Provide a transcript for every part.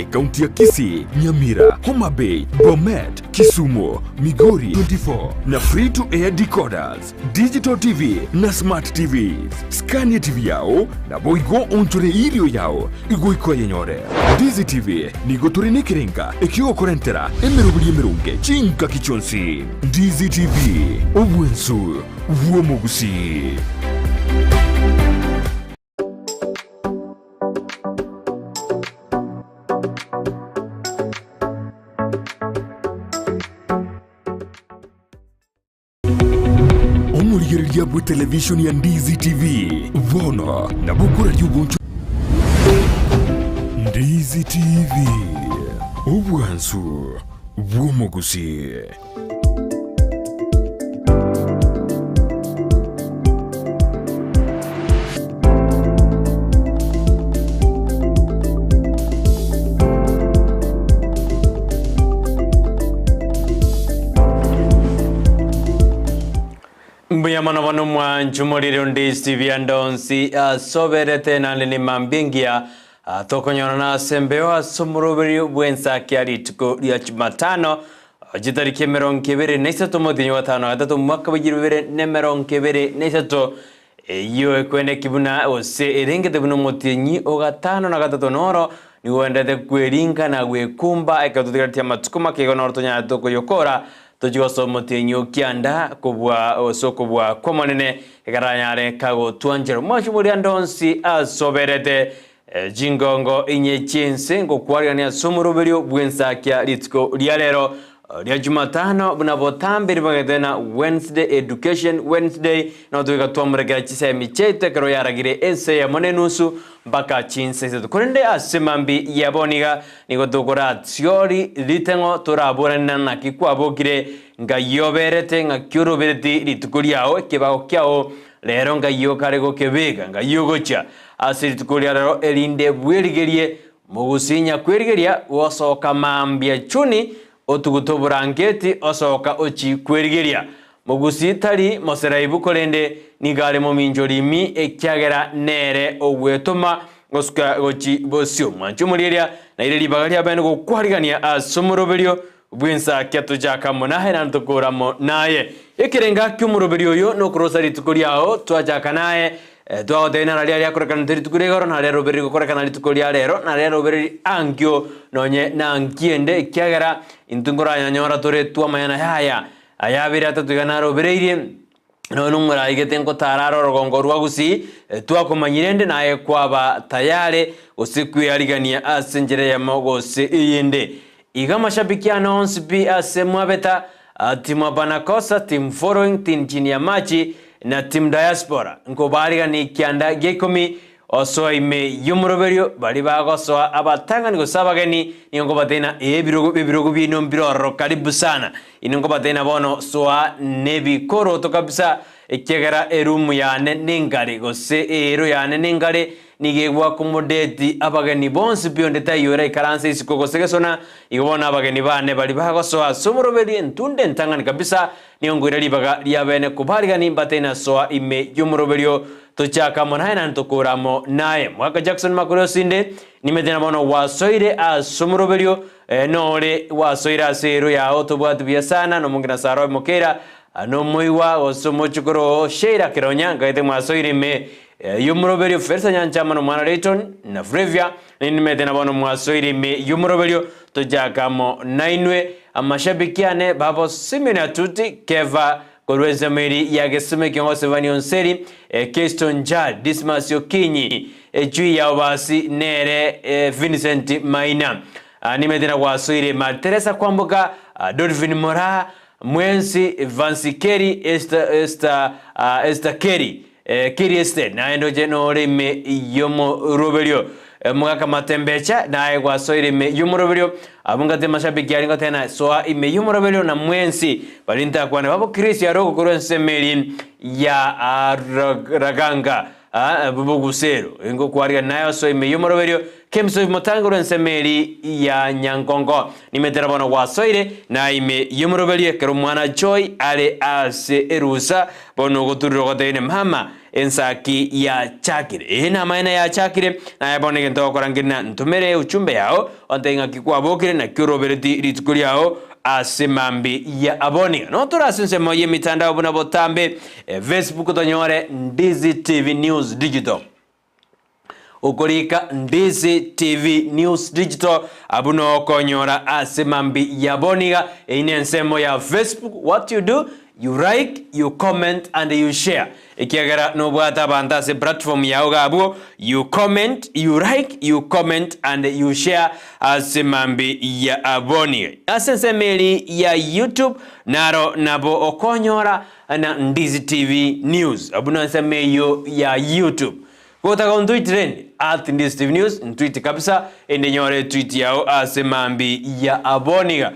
Ekaunti ya Kisii, Nyamira, Homa Bay, Bomet, Kisumu, Migori 24 na free to air decoders, digital TV na smart TVs. Scan TV yao naboigo onchore irio yao igoika oyenyore. Ndizi TV nigo tore nekerenga ekiogokorentera emeroberi emeronge chingaki chionsi. Ndizi TV, obwensu bw'omogusii. Omorigereria bwe televishoni ya Ndizi TV bono nabo okoraria oboncho Ndizi TV obwansu bw'omogusii. Mbuya mono bono mwanchu morire onde Stevie Andonsi asoberete naende ne mambia engiya Tokonyorana ase embeo ase omoroberio bw'ensakia ya rituko ria Jumatano, chitariki emerongo ebere na isato omotienyi o gatano na gatato omwaka bwa igiro bibere na emerongo ebere na isato, eyio ekweneki buna gose erengete buna omotienyi o gatano na gatato noro nigo oendete kweringa na gwekumba ekero totigaretie amatuko make igo noro tonyarete tokoyokora tochie gosoa omotienyi o kianda kobua gose okobua kw'Omonene Ekaranyare kagotwanchera omwancho boria ande onsi asoberete chingongo inye chi'ense ngokwarigania ase omoroberio bw'ensakia rituko ria rero ria Jumatano buna botambe ribagete na Wednesday Education Wednesday no toika twamorekera chisemi chiaito ekero yaragire ense eyemo na enusu mpaka chinsa isato korende ase mambi ya bono iga nigo tokoratsiori riteng'o toraborane naki kwabokire Ngai oberete ng'aki orobereti rituko riao ekebago kiao rero Ngai okare gokebeka Ngai ogochia ase rituko ria rero erinde bwerigerie mogusinya kwerigeria gosoka mambia chuni otugute oborangeti osoka ochi kwerigeria mogusii tari moseraibu korende nigo are mominchori imi ekiagera nere ogwetoma gosuka gochi bosio mwanche omorieria naire ribaga riabene gokwarigania ase omoroberio Bw'ensakia tochaka amo naye naende tokore amo naye. Ekerenga ki'omoroberi oyo nokorosa rituko riao, twachaka naye, twagotebia nara riaria akorekanete rituko ria igoro, naria robereri gokorekana rituko ria rero, naria robereri ankio, nonye nankio ende, ekiagera intwe nkoranyanyora tore twamanya na yaya ayabeire atato iga narobereirie, Nonya nomoraigete ngotara are orogongo rwa gusii, twakomanyire ende naye kwaba tayare gose kwearigania ase enchera eyemo gose eyende. Iga amashabiki ane onsi pi ase mwabeta, Team Hapana Kosa, Team Following, Team Chini ya Machi na Team Diaspora nkobaariganie ekianda gia ikomi Osoa ime y'omoroberio baria bagosoa abatang'ani gose abageni, nigo nkobatebia ee ebirogo ebirogo biaino mbire ororo karibu sana. Inwe nkobatebia bono soa nebikoroto kabisa, ekiagera erumu yane nengare, gose eero yane nengare, nigo egwakomodeti abageni bonsi pi onde taiyo oraikaranse isiko gose gesona. Igo bono abageni bane baria bagosoa ase omoroberio entunde entang'ani kabisa, Nigo nkoira ribaga ri'abeene kobarigani mbateine soa ime y'omoroberio, tochake amo naye naende tokore amo naye. Mwaka Jackson Makori Osinde, nimete na bono gwasoire ase omoroberio, nore gwasoire ase ero yao tobwati buya sana, nomongina Sarah Mokeira, nomoigwa gose omochokoro oo Sheila Keronya, nkaete mwasoire ime y'omoroberio, Felisa Nyanchama nomwana Layton na Flavia, nimete na bono mwasoire ime y'omoroberio, tochake amo nainwe. Amashabiki ane babo Simeon Atuti, Keva korwa ensemo eria ya Gesume Ekiongo Sevani Onseri, Kesto Njal, Dismas Okinyi, Echui ya Obasi nere Vincent Maina. Nimete na gwasoire Marteresa Kwamboka, Dolphin Moraa, Mwensi, Vansi Keri, Esther, Esther, Esther Keri, Keri Esther, naye ndoche nore ime y'omoroberio. Omogaka Matembecha, naye gwasoire ime y'omoroberio. Abwo ngate mashabiki aria ngoteba na soa ime y'omoroberio na mwensi baria ntakwane babo Chris Arogo korwa ensemo eria ya Raganga bobogusero. Ingokwarigania naye osoe ime y'omoroberio. Kemsoif motangi korwa ensemo eri ya Nyankongo. Nimetera bono gwasoire na ime y'omoroberio ekero omwana Joy are ase erusa bono ogoturire ogotebirie mama ensaki yachakire. Ee namaene yachakire naye bono egento ogokora nkeri na ntomere euchumbe yao ontebie ng'aki kwabokire naki orobereti rituko riao ase mambi ya aboniga. Notore ase ensemo y'emitandao buna botambe Facebook tonyore Ndizi TV News Digital. Okorika Ndizi TV News Digital abwo noo okonyora ase mambi ya boniga. Eyio nensemo ya Facebook what you do you like, you comment and you share ekiagera nobwate abanto ase platform yao iga abwo you comment, you like, you comment and you share ase mambi ya boniga. Ase ensemo eri ya YouTube naro nabo okonyora na Ndizi TV News abwo nensemo eyio ya YouTube. Gotaka ontweet rende at Ndizi TV News ntweet kabisa ende nyore etweet yao ase mambi ya aboniga.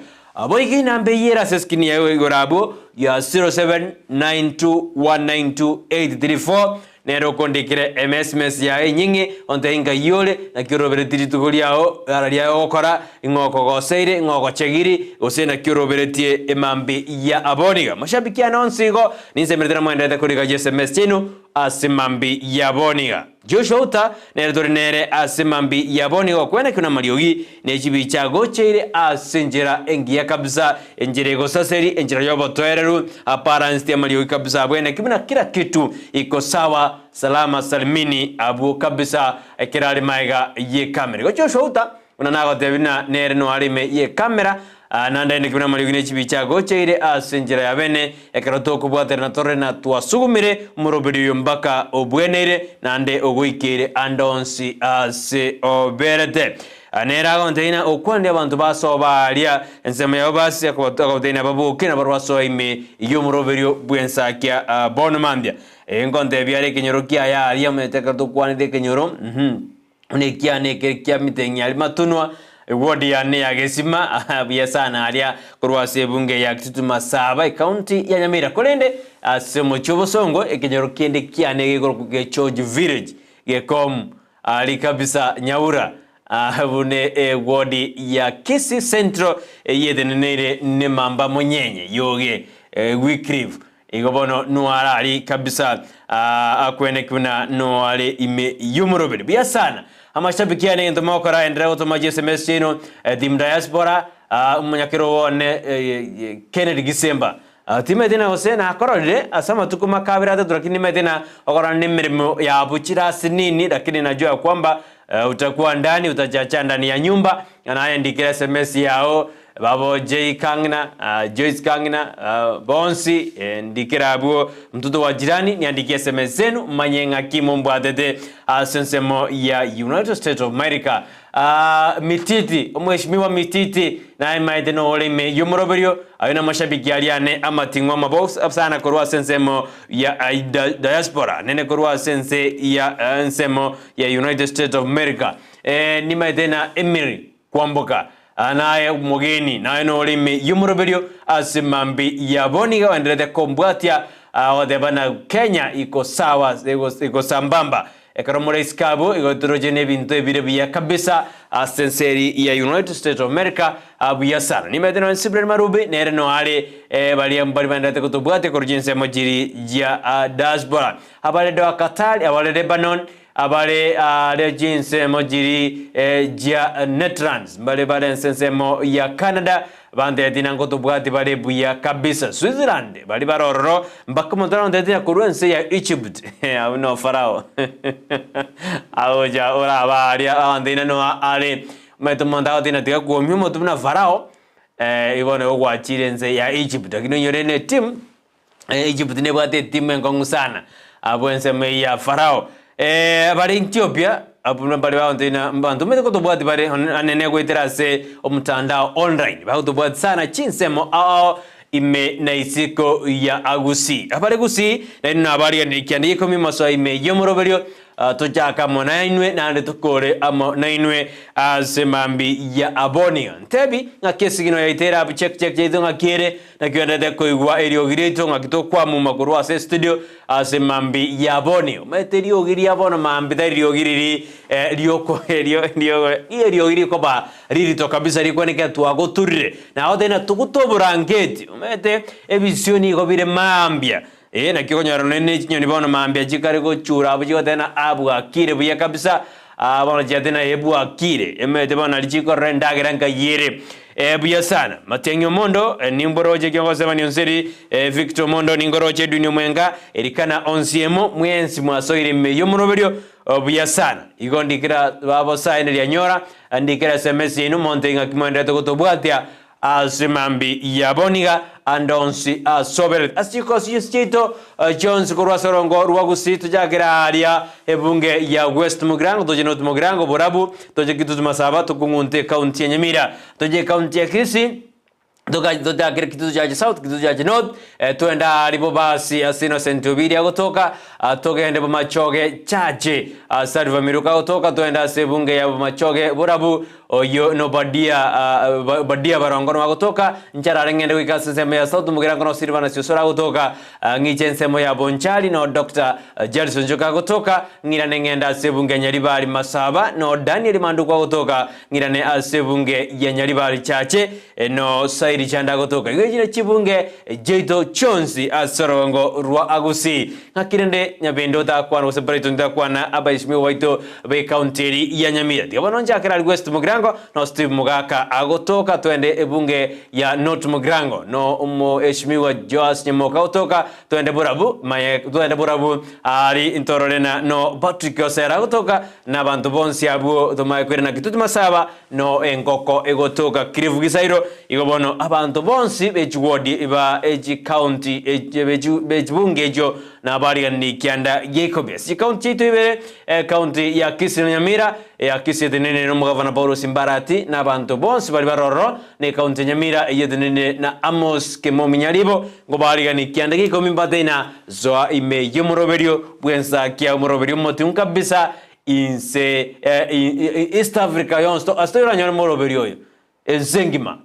Boigo enamba eyio ere ase eskrini yao igoro abwo ya 0792192834 nere okondikere emesmes yao enying'e ontebie nkai ore naki orobereti rituko riao ara riaye ogokora ing'o okogoseire ing'o ogochegiri gose naki oroberetie emambi ya aboniga. Mashabiki ane onsi igo ninsemerete namoenderete korika chiSMS chiaino Ase mambi y'aboniga. Joshua Uta nere tore nere ase mambi y'aboniga okwenekwa namariogi ne chibicha agocheire ase enchera engiya kabisa, enchera egosaseri, enchera y'obotoereru, appearance y'amariogi kabisa abweneki buna kila kitu iko sawa salama salimini abwo kabisa ekero are maega y'ekamera. Igo Joshua Uta Buna nagotebia buna nere noare ime y'ekamera, naende aende buna amariogi ne chibicha agocheire ase enchera ya bene, ekero tokobwaterana torore na twasugumire omoroberi oyo mpaka obweneire, naende ogoikeire ande onsi ase oberete. Nere agontebia ng'a okwanire abanto basoba aaria ensemo yabo base, akobotebia nababoke na barabwo basoe ime y'omoroberio bw'ensakia bono mambia. Nkontebia are ekenyoro kiaye aaria, omanyete ekero tokwanete ekenyoro, Buna ekiana eke kia miteng'e aria matunwa, eward yane ya Gesima, buya sana aria korwa ase ebunge ya Kitutu Masaba ecounty ya Nyamira. Korende ase omochie obosongo ekenyoro kende kiane gekorokwa Gechoji village gekomu aria kabisa Nyaura buna eward ya Kisii Central eyio eteneneire ne Mamba Monyenye Yoge Wycliffe Igo bono noare aria kabisa akweneki buna noare ime y'omoroberi. Buya sana. Amashabiki ane egento mogokora enderera gotoma chiSMS chiaino team diaspora omonyakerogo one Kennedy Gisemba. Timanyeti na gose nakororire ase amatuko makabere atato lakini nimanyete na okorora nemeremo yabo chirasi nini lakini najua ya kwamba utakuwa ndani utachacha ndani ya nyumba naye ndikera SMS yao Babo Jay Kang'ina, Joyce Kang'ina, bonsi ndikere abwo mtoto wa jirani niandikie sms zenu manye ng'aki mombwatete ase ensemo ya United States of America. Mititi, omweshimiwa Mititi naye maete nore ime y'omoroberio ayo namashabiki aria ane amating'u amabo sana korwa ase ensemo ya diaspora nene korwa ase ense ya ensemo ya United States of America. Nimaete na Emily Kwamboka, naye omogeni, naye nore ime y'omoroberio ase mambi yabo nigo agendererete kombwatia, agoteba na Kenya iko sawa, iko sambamba. Ekero more isiko abwo igo toroche nebinto ebire buya kabisa ase ense eri ya United States of America buya sana. Nimanyete nonye Cyprian Marubi nere no are baria mbari baendererete kotobwatia korwa chinsemo chiri chia diaspora. Abare Doha Qatar, abare Lebanon, Abare are chinsemo chiri chia Netherlands, mbare bare ense ensemo ya Canada, banteti na nkotobwati bare buya kabisa. Switzerland, baria bare ororo, mpaka omonto aranteti na korwa ense ya Egypt, abwo no Farao agocha oraba aria abanteti na noa are. Omanyete omonto agoteba ng'a tiga kwomia omotu buna Farao, igo nigo gwachire ense ya Egypt. Lakini onyore ne etimu. Egypt nebwate etimu enkong'u sana abwo ensemo eyio ya Farao. Abare Ethiopia abwo mbare bagotebi na abanto omanyete kotobwati bare anene goetera ase omotandao online bagotobwati sana chinsemo ao ao ime na isiko ya Gusii. Abare Gusii naende nabarigereria kianda ikomi masoa ime y'omoroberio. Tochake amo nainwe, naende tokore amo nainwe ase mambi ya aboni. Ntebi ng'aki esigino yaito ere abwo check check yaito ng'aki ere, naki oendete koigwa eriogi riaito ng'aki tokwamuma korwa ase estudio ase mambi ya aboni. Omanyete eriogi ria bono mambi tari riogi riri rioko erio erio eriogi rikoba ririto kabisa rikwanekera twagoturire. Nagotebia ng'a togute oborangeti, omanyete ebisio nigo bire mambia. Ee, naki okonyora nonye ne chinyoni bono mambia chikare gochura abwo chigoteba ng'a ah bwakire buya kabisa, ah bono chiateba ng'a ee bwakire, emanyete bono naria chikorora endagera nkai ere. Buya sana. Matiang'i Omondo, nimboroche ekio onseri, Victor Omondo ningoroche Edwin Omwenga, Elikana Onsiemo, mwensi mwasoire ime y'omoroberio, buya sana. Igo ndikera babo saene rianyora, ndikera SMS yaino monto ing'aki mwenderete gotobwatia Ase mambi yabo niga ande onsi asoberete ase chikosi chionsi chiaito chionsi korwa ase orongo rwa Gusii tochakere aaria ebunge ya West Mugirango toche North Mugirango Borabu toche Kitutu Masaba tokong'unte ekaunti ya Nyamira toche ekaunti ya Kisii toka tochakere Kitutu Chache South Kitutu Chache North twende aaria Bobasi ase Innocent Obiri agotoka togende Bomachoge Chache ase Oliver Miruka agotoka twende ase ebunge ya Bomachoge Borabu Oyio n'Obadia, Obadia barongo noo agotoka, inche arare ng'ende goika ase ensemo ya South Mugirango noo Silvanus Osoro agotoka, ng'iche ensemo ya Bonchari noo Doctor Jarison Njoka agotoka, ng'irane ng'ende ase ebunge ya Nyaribari Masaba noo Daniel Manduku agotoka, ng'irane ase ebunge ya Nyaribari Chache noo Sairi Chanda agotoka. Igo echi nechibunge chiaito chionsi ase orogongo rwa Agusii. Ng'aki rende Nyabende otakwana gose Brighton otakwana abaishimiwa baito b'ecounty eri ya Nyamira. Tiga bono nchakere aria West Mugirango no Steve Mogaka agotoka twende ebunge ya North Mugirango no omoeshimiwa Joash Nyamoka agotoka twende Borabu maye twende Borabu aria ntorore na no Patrick Osera agotoka na abanto bonsi abwo tomaye koirana Kitutu Masaba no engoko egotoka Cliff Gisairo igo bono abanto bonsi be chiwodi ba echicounty be chibunge echio Nabariganirie ekianda gi'eikomi ase chikaunti chiaito ibere, ekaunti ya Kisii na Nyamira, eya Kisii etenenire nomogavana Paulo Simbarati na abanto bonsi baria bare ororo, na ekaunti ya Nyamira eyio etenenire na Amos Kemomi Nyaribo, ngobariganie ekianda gi'eikomi mbate ina soa ime y'omoroberio bw'ensakia omoroberio omotimu kabisa inse East Africa yonsi ase toiranyore omoroberio oyo ense engima.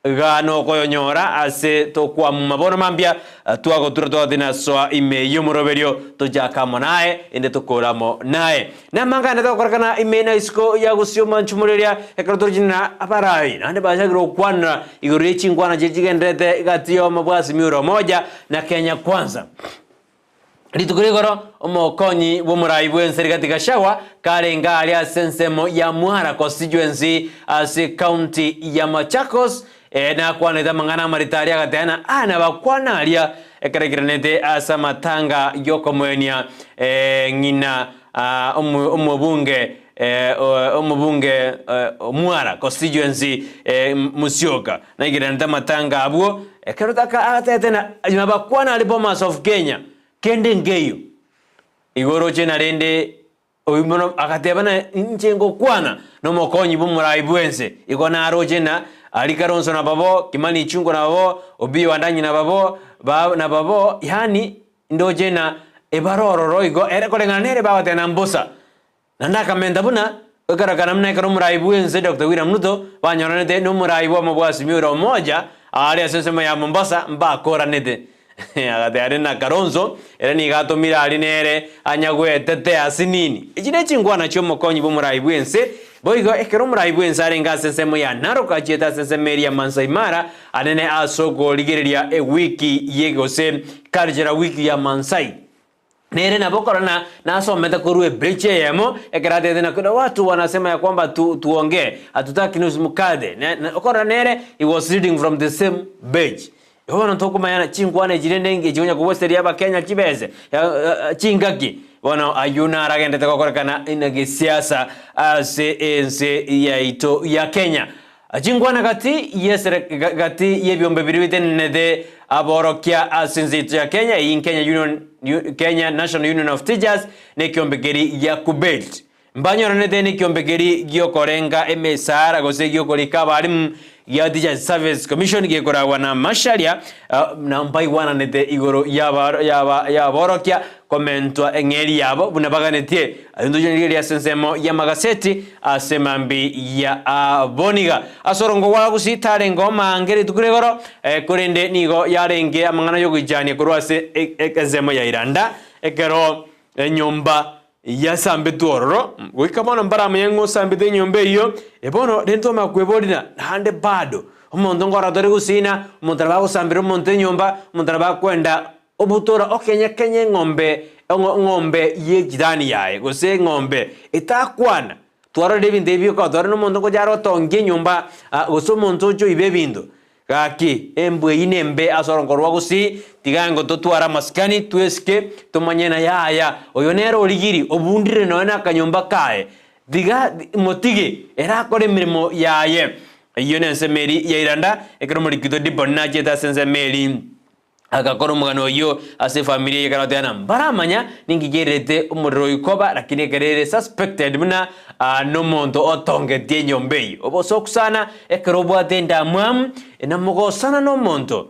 Iga nokoyonyora ase tokwamuma bono mambia, twagotura twatinasoa ime y'omoroberio, tochake amo naye, inde tokore amo naye. Namang'ana ande togokorekana ime na isiko ya gosioma nchumo riria ekero torichinena abarai, naende bachakire gokwanera igoro ye chinkwana chiria chigendererete gati y'omobwasimi ore omoja na Kenya Kwanza. Rituko rigoro omokonyi bw'omorai bw'ense Rigathi Gachagua karenge aria ase ensemo ya Mwara constituency ase county ya Machakos eh, nakwanete amang'ana amarito aria agateba ng'a aya nabakwana aria ekero aikiranete ase amatanga y'okomoenia eh, ng'ina ah, omo- omobunge eh, o- omobunge eh, Mwara constituency eh, Musyoka Naigeranete amatanga abwo, ekero taka agatete na nabakwana are Bomas of Kenya, kende nkeiyo. Igo oroche narende oyio mono agateba na inche ngokwana nomokonyi bw'omorai bwense. Igo naroche na aria Kalonzo nababo, Kimani Ichung'wa nababo, Opiyo Wandanyi nababo, ba nababo, yaani ndoche na ebare ororo igo ere koreng'ana nere bagoteba na mbosa. Naende akamenta buna, Ekerorekana buna ekero omorai bw'ense Doctor William Ruto banyoranete nomorai bw'omobwasimi ore Omoja aaria ase ensemo ya Mombasa mbakoranete. Agateba rende na Kalonzo ere nigo atomire aria nere anya gwetetea ase nini. Echi nechinkwana chi'omokonyi bw'omorai bw'ense. Boigo ekero omorai bw'ense arenge ase ensemo ya Narok achiete ase ensemo eria ya Maasai Mara anene ase okorigereria ewiki ye gose Cultural Week ya Maasai. Nere nabo korona nasomete korwa ebechi eyemo, ekero atebete na kuna watu wanasema ya kwamba tu, tuongee hatutaki nusu mkate ne, ne, okorora nere he was reading from the same page. Igo bono tokomanya chinkwana echi rende inki chikonya kogoseria abakenya chibese chingaki bono ayio naragendete gokorekana na gesiasa ase ense yaito ya Kenya. Chinkwana gati y'esere gati y'ebiombe biria bitenenete aborokia ase ense yaito ya Kenya, eyio Kenya Union Kenya National Union of Teachers na ekiombe keria gia KUPPET. Mbanyoranete nekiombe keria giokorenga emesaara gose giokorika abalimu. Gia Teachers Service Commission gekoragwa na Macharia na mbaigwananete igoro y'aborokia komentwa eng'eria yabo buna baganetie. Ayio ntochoreririe ase ensemo y'amagaseti ase mambi ya aboniga. Ase orongo gwa Gusii tarenge omaange rituko rigoro, korende nigo yarenge amang'ana y'ogoichania korwa ase ensemo ya Iranda, ekero enyomba Yasambetwe ororo, goika bono mbaramanye ng'a osambete enyomba eyio. E bono rende twamanya kweborina, naende bado omonto nkorora tore gosina, omonto nabo agosambera omonto enyomba, omonto nabo akwenda obutora okenye-kenye eng'ombe eng'ombe ye jirani yaye, gose eng'ombe etakwana. Twarorire ebinto ebi bioka, twarora na omonto ngocha are otongia enyomba, gose omonto ocha oiba ebinto. Gaki, embwa eyio nembe ase orongo rwa gusii, tiga ingo totware amasikani, twesike, tomanye na yaya, oyo nere origiri, obundire nonya nakanyomba kaye. Tiga motige ere akore emeremo yaye. Eyio nensemo eria ya Iranda, ekero omorikito Diboni nachete ase ensemo eria. Agakora omogano oyio ase efamiri eye ekero agoteba ng'a mbaramanya ninki kerete omorero oyio koba lakini ekero ere suspected buna nomonto otongetie enyomba eyio. Obosoku sana ekero obwate endamwamu namogosana nomonto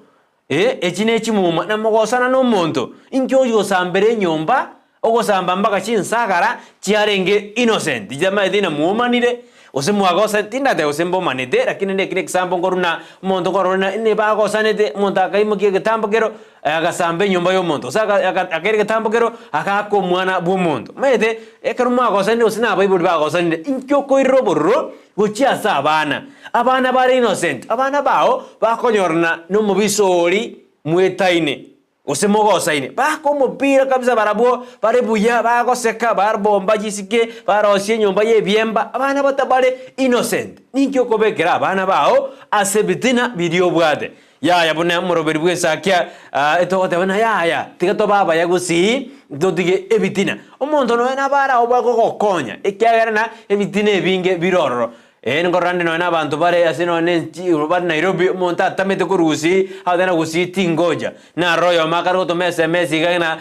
eh echi ne chimuma namogosana nomonto inki oyio osambere enyomba Ogosamba mpaka chinsagara chiarenge innocent, tichiamaete ng'a mwomanire, gose mwagosanete, tindateba gose mbomanete, lakini neki negesambo nkoruna omonto nkorora ng'a ine bagosanete, omonto akaimokia egetambo kero, agasamba enyomba ya omonto, gose aka aka akaira egetambo kero, agaaka omwana bwa omonto. Omanyete, ekero mwagosanire gose na abaibori bagosanire, inki okoirera obororo gochia ase abana? Abana bare innocent, abana bao bakonyorana na omobisa oria mwetaine. Gose mogosaine, baaka omopira kabisa barabwo bare buya, bagoseka, babomba chisike, barosia enyomba y'ebiemba, abana batabare innocent. Ninki okobekera abana bao ase ebitina biria obwate? Yaya buna omoroberi bw'ensakia etogoteba buna yaya, tiga tobe abaya gusii, totige ebitina. Omonto nonya nabo arabe bagogokonya, ekiagera na ebitina ebinge bire ororo. Ee, nkorora nde nonya nabanto bare ase nonya ne enchi bare Nairobi, omonto atamete korwa Gusii, agoteba ng'a Gusii tingocha. Narora oyomo akare gotoma SMS iga ng'a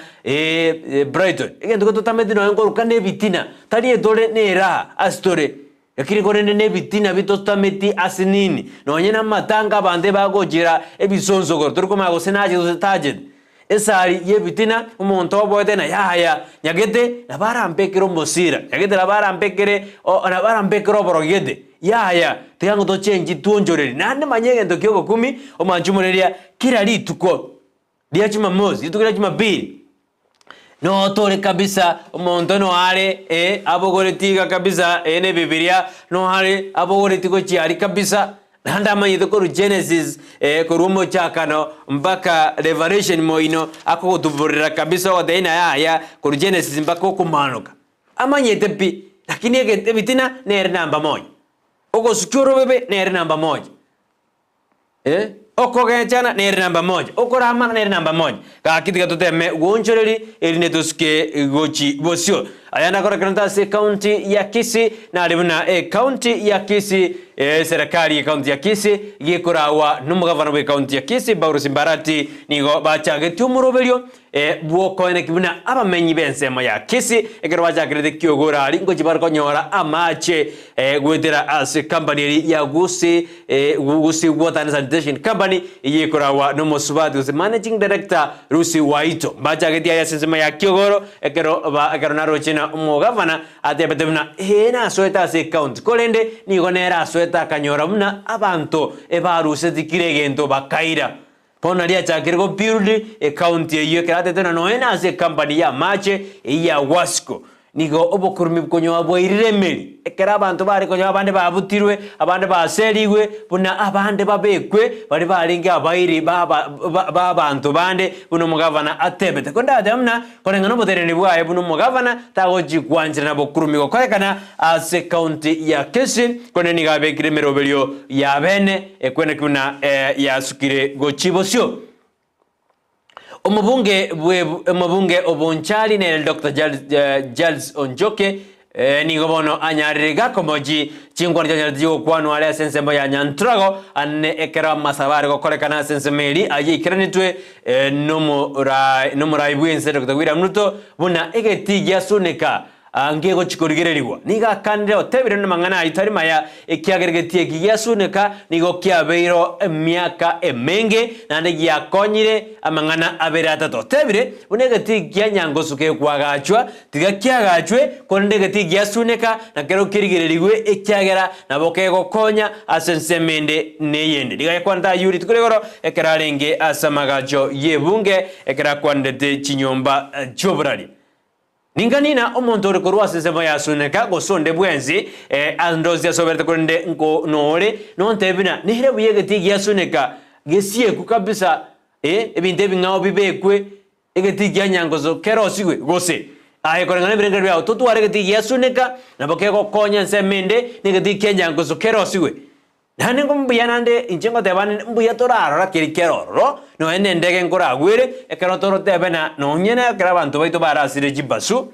Brighton, egento keria totameti nonya nkoruka na ebitina, tari etore na eraha ase tore, lakini korende na ebitina bitotameti ase nini, nonye na amatanga abanto ebagochera ebisonsogoro, tori komanya gose nachete gose tachete. Esari y'ebitina, omonto oboete na yaya, nyagete nabo arambekere omosira, nyagete nabo arambekere o nabo arambekere oborogi gete, yaya, tiga ng'o tochenchi twonchoreri. Naende manya egento kia ogokumi, omwanche omoreria kera rituko ria jumamosi, rituko ria jumapili, notore kabisa omonto noare eh abogoretie iga kabisa eh na ebibiria, noare abogoretie gochia aria kabisa. Naende amanyete korwa Genesis, eh, korwa omochakano mpaka Revelation moino, akogotuburera kabisa ogotebia ng'a yaya, korwa Genesis mpaka okomanoka. Amanyete pi, lakini ege ebitina nere namba moja. Ogosukia orobebe nere namba moja. Eh, okogechana nere namba moja, okoramana nere namba moja. Gaki tiga toteme goonchoreri erinde tosuke gochi bosio. Aya nakorekanete ase ecounty ya Kisii, nare buna ecounty ya Kisii, eserekari y'ecounty ya Kisii gekoragwa nomogavana bw'ecounty ya Kisii Paulus Mbarati nigo bachagetie omoroberio bw'okoeneki buna abamenyi b'ensemo ya Kisii ekero bachakerete kiogora aria ngochia bare konyora amache goetera ase company eria ya Gusii Gusii Water and Sanitation Company eyio ekoragwa nomosubati gose Managing Director Lucy Waito. Mbachagetie aya ase ensemo ya Kiogoro ekero ba ekero naroche na omogavana atebete buna ee nasoete ase ecounty korende nigo nere asoete akanyora buna abanto ebaruseti kira egento bakaira. Bono nario achakire go build ecounty eyio ekero atebete buna nonya nase ecompany ya amache eyio ya Wasco Nigo obokurumi konyoa bwairire emeri, ekero abanto bare konyoa abande babutirwe, abande baserigwe, buna abande babekwe, baria barenge abairi b'abanto bande, buna omogavana atebete. Korende agateba buna koreng'ana oboteneneri bwaye buna omogavana tagochi gwancherana bokurumi gokorekana ase county ya Kisii, korende nigo abekire emeroberio ya bene ekweneki buna yasukire gochia bosio. Omobunge bwe omobunge o Bonchari nere Doctor Charles Onjoke nigo bono anyarire gakomochi chinkwana chianyarete chigokwanwa are ase ensemo ya Nyantrago ane ekero amasabo are gokorekana ase ensemo eri ayio aikeranetwe nomorai bwense Doctor William Ruto buna egetii gia Sunika. Ngegochia korigererigwa. Nigo akanire otebire namang'ana ayio tari maya, ekiagera egetii eki giasuneka nigo kiabeire emiaka emenge, naende giakonyire amang'ana abere atato. Otebire buna egetii kia nyangosu kekwagachwa, tiga kiagachwe, korende egetii giasuneka nakerokio kerigererigwe, ekiagera nabo kegokonya ase ensemo ende neyende. Nigo ayekwanete ayio rituko rigoro ekero arenge ase amagacho y'ebunge, ekero akwanerete chinyomba chi'oborari. Ninganina omonto ore korwa ase ensemo ya Suneka, gose onde bwensi, ee, ande onsi asoberete korende nko nore, nontebie buna nere buya egetii gia Suneka gesiekwe kabisa, ee, ebinto ebing'ao bibekwe, egetii kia nyangoso kerosigwe, gose aye koreng'ana nebirengererio biao totware egetii gia Suneka, nabo kegokonya ensemo ende, na egetii kia nyangoso kerosigwe. Naende mbuya naende inche ngoteba ninde mbuya torarora keri kere ororo, nonya na endege nkoragwere, ekero torotebe na nonye na ekero abanto baito barasire chibasu,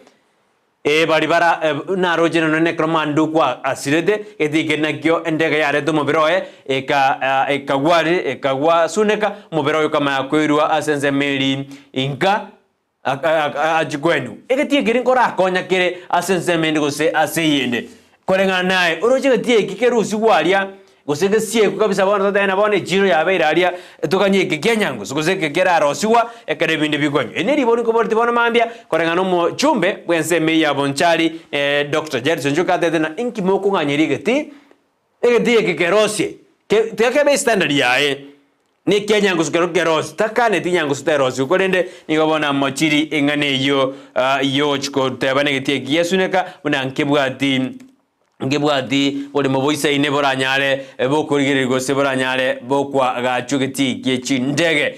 ee baria bara naroche nonya na ekero Manduku asirete, getiga keria nakio endege yareta omobere oye, eka ekagwa aria ekagwa suneka, omobere oye okamanya koirwa ase ensemo eria inka. Achie kwenyu. Egetii ekeri nkorakonya kere ase ensemo ende gose ase eyende. Koreng'ana naye, oroche egetii eki kerusigwe aria, gose gesiekwe kabisa bono totebe na bono echiro yabeire aria, toganye eke kia nyangusu gose eke kerarosigwa ekero ebinde bikonywa. Eri neribori nkoboretie bono mambia, koreng'ana omochumbe bw'ensemo eye ya Bonchari, Doctor Jairus Onchoke atebete ng'a inki mokong'anyeria egetii, egetii eke kerosie, tiga kebe estandard yaye. Nekia nyangusu kero kerosi, takaneti nyangusu terosigwe, korende nigo bono amochiri eng'ana eyio yogochia koteba negetii eki giasuneka, buna nkebwati nkebwati borimo boisaine boranyare bokorigereria gose boranyare bokwagachwa egetii gie chindege.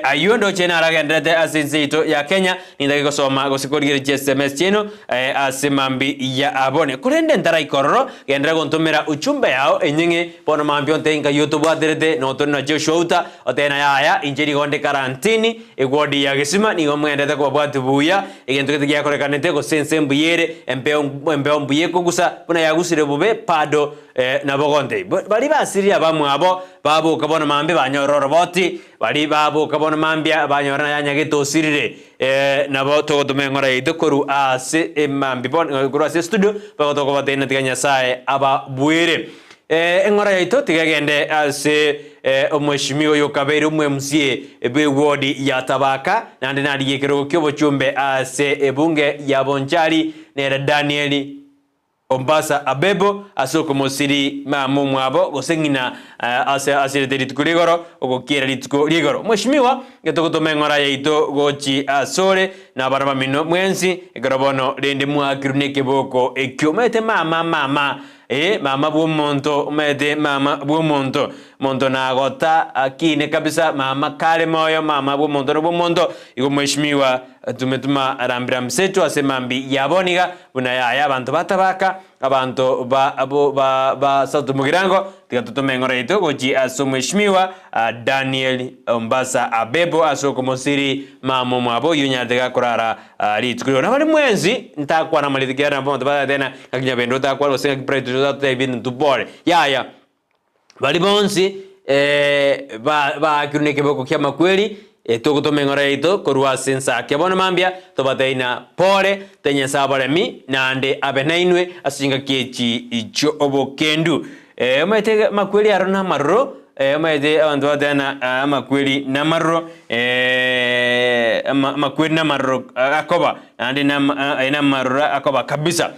Ayio ndoche naragenderete ase ense yaito ya Kenya, nintake gosoma gose korigereria chi sms chiaino ase mambi ya abone. Korende ntaraika ororo, genderera gontomera uchumbe yao enyeng'e Bono mambia ontebi nkai otobwaterete, na otore na Joshua uta, otebe na yaya, inche nigo nde karantini, egwodi ya gesima, nigo mwenderete kobabwati buya, egento gete giakorekanete, gose ense mbuya ere, empeo embeo mbuya ekogusa, buna yagusire bobe bado eh, nabo gontebi. Baria basirire abamwabo, baboka bono mambia banyora oroboti, baria baboka bono mambia banyora na yanyagete osirire, eh, nabo togotoma eng'ora yaito korwa ase emambia bono korwa ase estudio, mpaka tokobatebia ng'a tiga Nyasaye ababuere. Eng'ora yaito tiga egende ase omweshimiwa oyo okabeire omo-MCA bw'ewodi ya Tabaka, naende narigie ekerogo ki'obochumbe ase ebunge ya Bonchari, nere Daniel Ombasa Abebo, ase okomosiri mama omwabo gose ng'ina ase asirete rituko rigoro ogokiera rituko rigoro. Mweshimiwa, getogotoma eng'ora yaito gochi asore na abana bamino mwensi, ekero bono rende mwakirwe nekeboko ekio. Omanyete mama mama Ee, mama bw'omonto, omanyete, mama bw'omonto. Monto nagota akine kabisa, mama kare moyo, mama bw'omonto na bw'omonto. Igo mweshimiwa, tume tuma rambirambi setu ase mambi yabo niga, buna yaya abanto ba Tabaka, abanto ba bo ba ba South Mugirango, tiga totome eng'ora yaito gochi ase omweshimiwa Daniel Ombasa Abebo ase okomosiri mama omwabo oyio onyarete gakorara Rituko ri'ono abare mwensi ntakwana amarito ekiagera nabo abanto baratebe ng'a ng'aki nyabende otakwana gose ng'aki Bright otatotebie intwe pore. Yaya, baria bonsi ba baakirwe na ekeboko ki'amakweri, togotoma eng'ora yaito korwa ase ensake. Bono mambia tobatebie ng'a pore, te Nyasae abaremi, naende abe nainwe ase chingaki echi chi'obokendu. Omanyete amakweri aro namaroro, omanyete abanto bagoteba ng'a amakweri namaroro, amakweri namaroro akoba, naende aye namaroro akoba kabisa.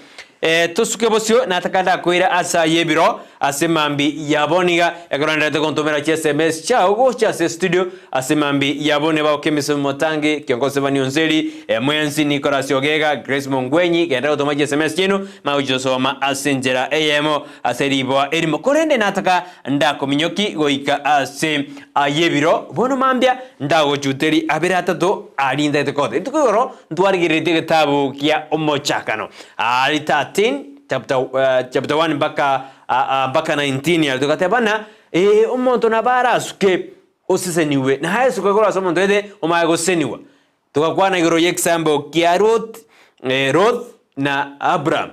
Tosuke bosio, nataka ndakoira ase ayio ebiro, ase mambi ya bono iga, ekero oendererete gontomera chi sms chiao gocha ase estudio, ase mambi ya bono ebagoka emesomo motangi, kiongozi Bani Onseri, mwensi Nicholas Ogega, Grace Mongwenyi, genderera gotoma chi sms chiaino, manye gochitosoma ase enchera eyemo. Ase riboa erimo, korende nataka ndakominyoki goika ase ay'ebiro, bono mambia ndagochuteri abere atato arindete kote. Rituko igoro ntwarigereretie egetabu kia Omochakano, aria 13 chapter, chapter 1 mpaka mpaka 19 aria togateba ng'a ee omonto nabo arasuke oseseniwe, na ayesuke korwa ase omonto gete omanye gosesenigwa. Togakwana igoro y'example kia Ruth, Ruth na Abraham.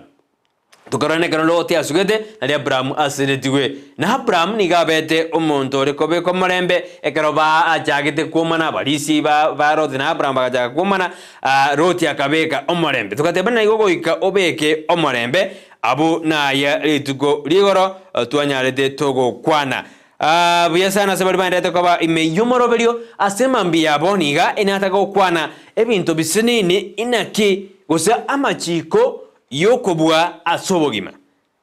Tokarora nekero Loti asugete, nario Abrahamu aseretigwe. Na Abrahamu nigo abete omonto ore kobeka omorembe, ekero baachagete kwomana, abarisia ba ba Loti na Abrahamu bagachaka kwomana, ah, Loti akabeka omorembe. Togateba na igo goika obeke omorembe, abwo naye rituko rigoro twanyarete togokwana. Ah, buya sana ase baria baenderete koba ime y'omoroberio ase mambia yabo niga inataka gokwana ebinto bisinini inaki gose amachiko y'okobua ase obogima.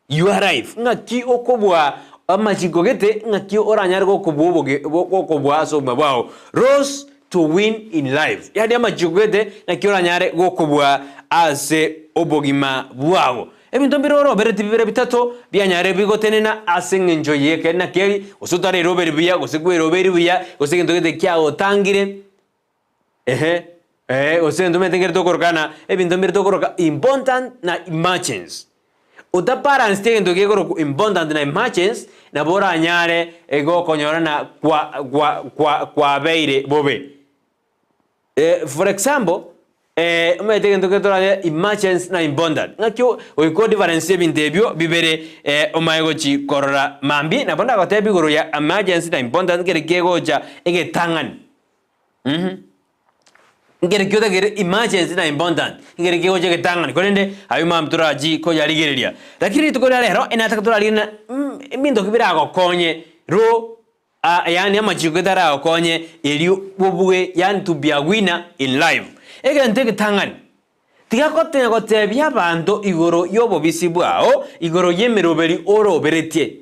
Your life, ng'aki okobua amachiko gete, ng'aki oranyare gokobua oboge gokobua ase obogima bwao. Rules to win in life, yaani amachiko gete naki oranyare gokobua ase obogima bwao. Ebinto mbire orobereti bibere bitato bianyare bigotenena ase eng'encho y'ekeri na keri, gose otareroberi buya, gose kweroberi buya, gose egento gete kiagotangire. Ehe, eh, gose ntomanyete nkere tokoroka na ebinto mbire tokoroka important na emergency. Otabalanceti egento gekorokwa important na emergency, nabo oranyare gokonyora na kwa kwa kwa kwabeire bobe. For example, omanyete egento kere toranyore emergency na important, ng'aki goika odifarensie ebinto ebio bibere omanye gochi korora mambia, nabo ndagotebie igoro ya emergency na important nkere kegocha egetang'ani. Nkere ki otagere emergency na important, nkere kegocha egetang'ani, korende ayio mambia torachi koyarigereria. Lakini rituko ria rero, enataka torarigereria na ebinto ki biragokonye ro yaani amachiko gete aragokonye erio obue yaani to be a winner in life. Egento egetang'ani, tiga kotinya gotebia abanto igoro y'obobisi bwao, igoro y'emeroberi oroberetie.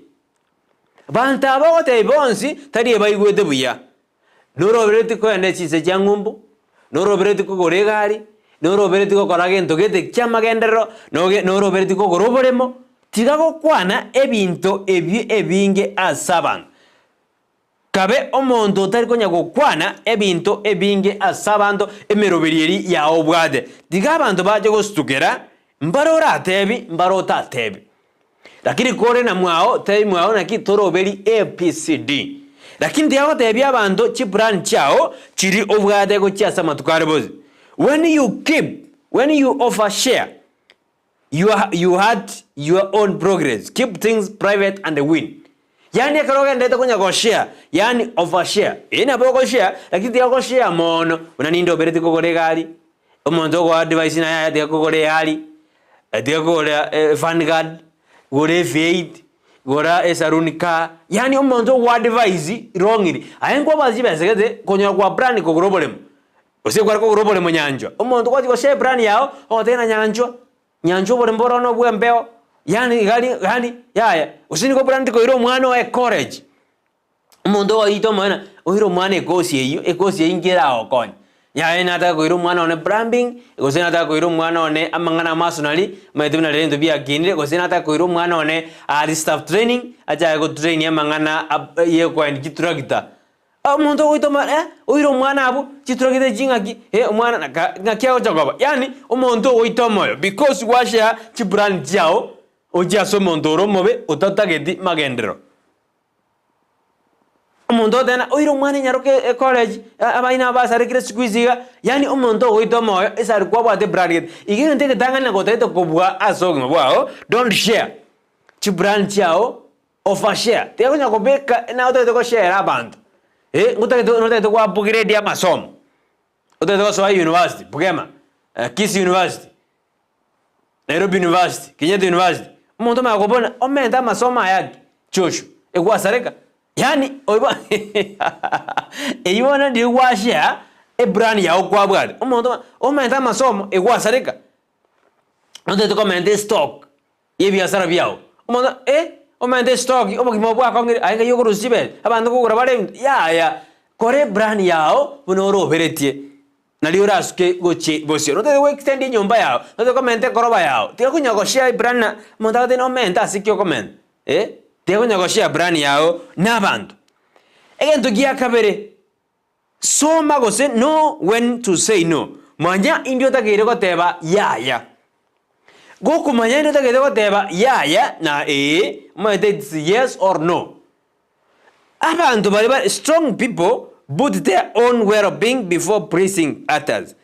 Banto aba ogotebia bonsi tari ebaigwete buya. Norobereti kogenda chinse chia ng'umbu, norobereti kogora egari, norobereti gokora gento gete ki'amagenderero, noge norobereti kogora oboremo, tiga gokwana ebinto ebio ebinge ase abanto. Kabe omonto otari konya gokwana ebinto ebinge ase abanto emeroberi eria yao obwate. Tiga abanto bache gosutukera, mbare oratebi, mbare otatebi. Lakini kore na mwao, tebi mwao naki toroberi ABCD. Lakini tiga gotebia abanto chiplan chiao chiri obwate gochia ase amatuko are bonsi. When you keep, when you over share, your you hurt your own progress, keep things private and win. Yaani ekero ogenderete konya goshare, yaani over share, ee nabo ogoshare lakini tiga goshare mono, buna ninde obereti kogora egari, omonto ogoa advice naye yaya tiga kogora eari, tiga kogora evanguard, gora ev8, gora esaloon car, yaani omonto ogoa advice wrongly, aye nkwabwate chibesa gete konyora kwa plan kogora oboremo, gose kware kogora oboremo nyanchwa, omonto gwachia goshare eplan yago, ogoteba ng'a nyanchwa. Nyancha oboremo bore one obw'embeo, yaani igari yaani yaya, gose nigo oborante koira omwana oye ecollege, omonto ogoita omwana, oire omwana ekosi eywo, ekosi eywo inki eragokonye? Yaye nataka koira omwana one plumbing, gose nataka koira omwana one amang'ana a masonry, omanyete buna rero ebinto biakinire, gose nataka koira omwana one aria staff training, achake gotrain amang'ana ab ya okoendi chitractor. Omonto ogoita omwana eh, oire omwana abwo, chituragete echi ng'aki, eh omwana naka ng'aki agocha koba. Yaani omonto ogoita omoyo because gwashare chiplan chiago ochie ase omonto ore omobe otatageti magenderero. Omonto ogoteba ng'a oire omwana enyaroka ecollege, abaina aba basarekire siku hizi iga, yaani omonto ogoita omoyo ase aria kwabwate eplan gete. Iga egento egetang'ani nabo otagete kobua ase obogima bwao, don't share chiplan chiago. Overshare, tiga konya kobeka naye otagete goshare abanto, eh, ngotagete notagete go upgrade amasomo, otagete gosoa university, Bugema, Kisii University, Nairobi University, Kenyatta University, omonto omanye kobona omente amasomo aya ki? Joshua, egwasareka, yaani oibo eywo bono riria gwashare eplan yago kwabwate, omonto omente amasomo egwasareka, otagete komenta estock. y'ebiasara biao. Omonto, eh, omente estoki, obogima obo bwakong'ire, aye ng'ai okorusia chibesa, abanto nkogora bare ebinto, yaya, kora eplan yao buna oroberetie, nario orasuke gochia bosio. Notagete go extend enyomba yao, notagete komenta ekoroba yao, tiga konya goshare eplan na omonto agotebia ng'a omente ase ki okomenta, eh, tiga konya goshare eplan yao na abanto. Egento gia kabere, soma gose know when to say no, manya indi otakeire goteba yaya. Gokomanya indi otagete goteba yaya na ee, omanyete it's yes or no. Abanto baria bare strong people put their own well being before pleasing others.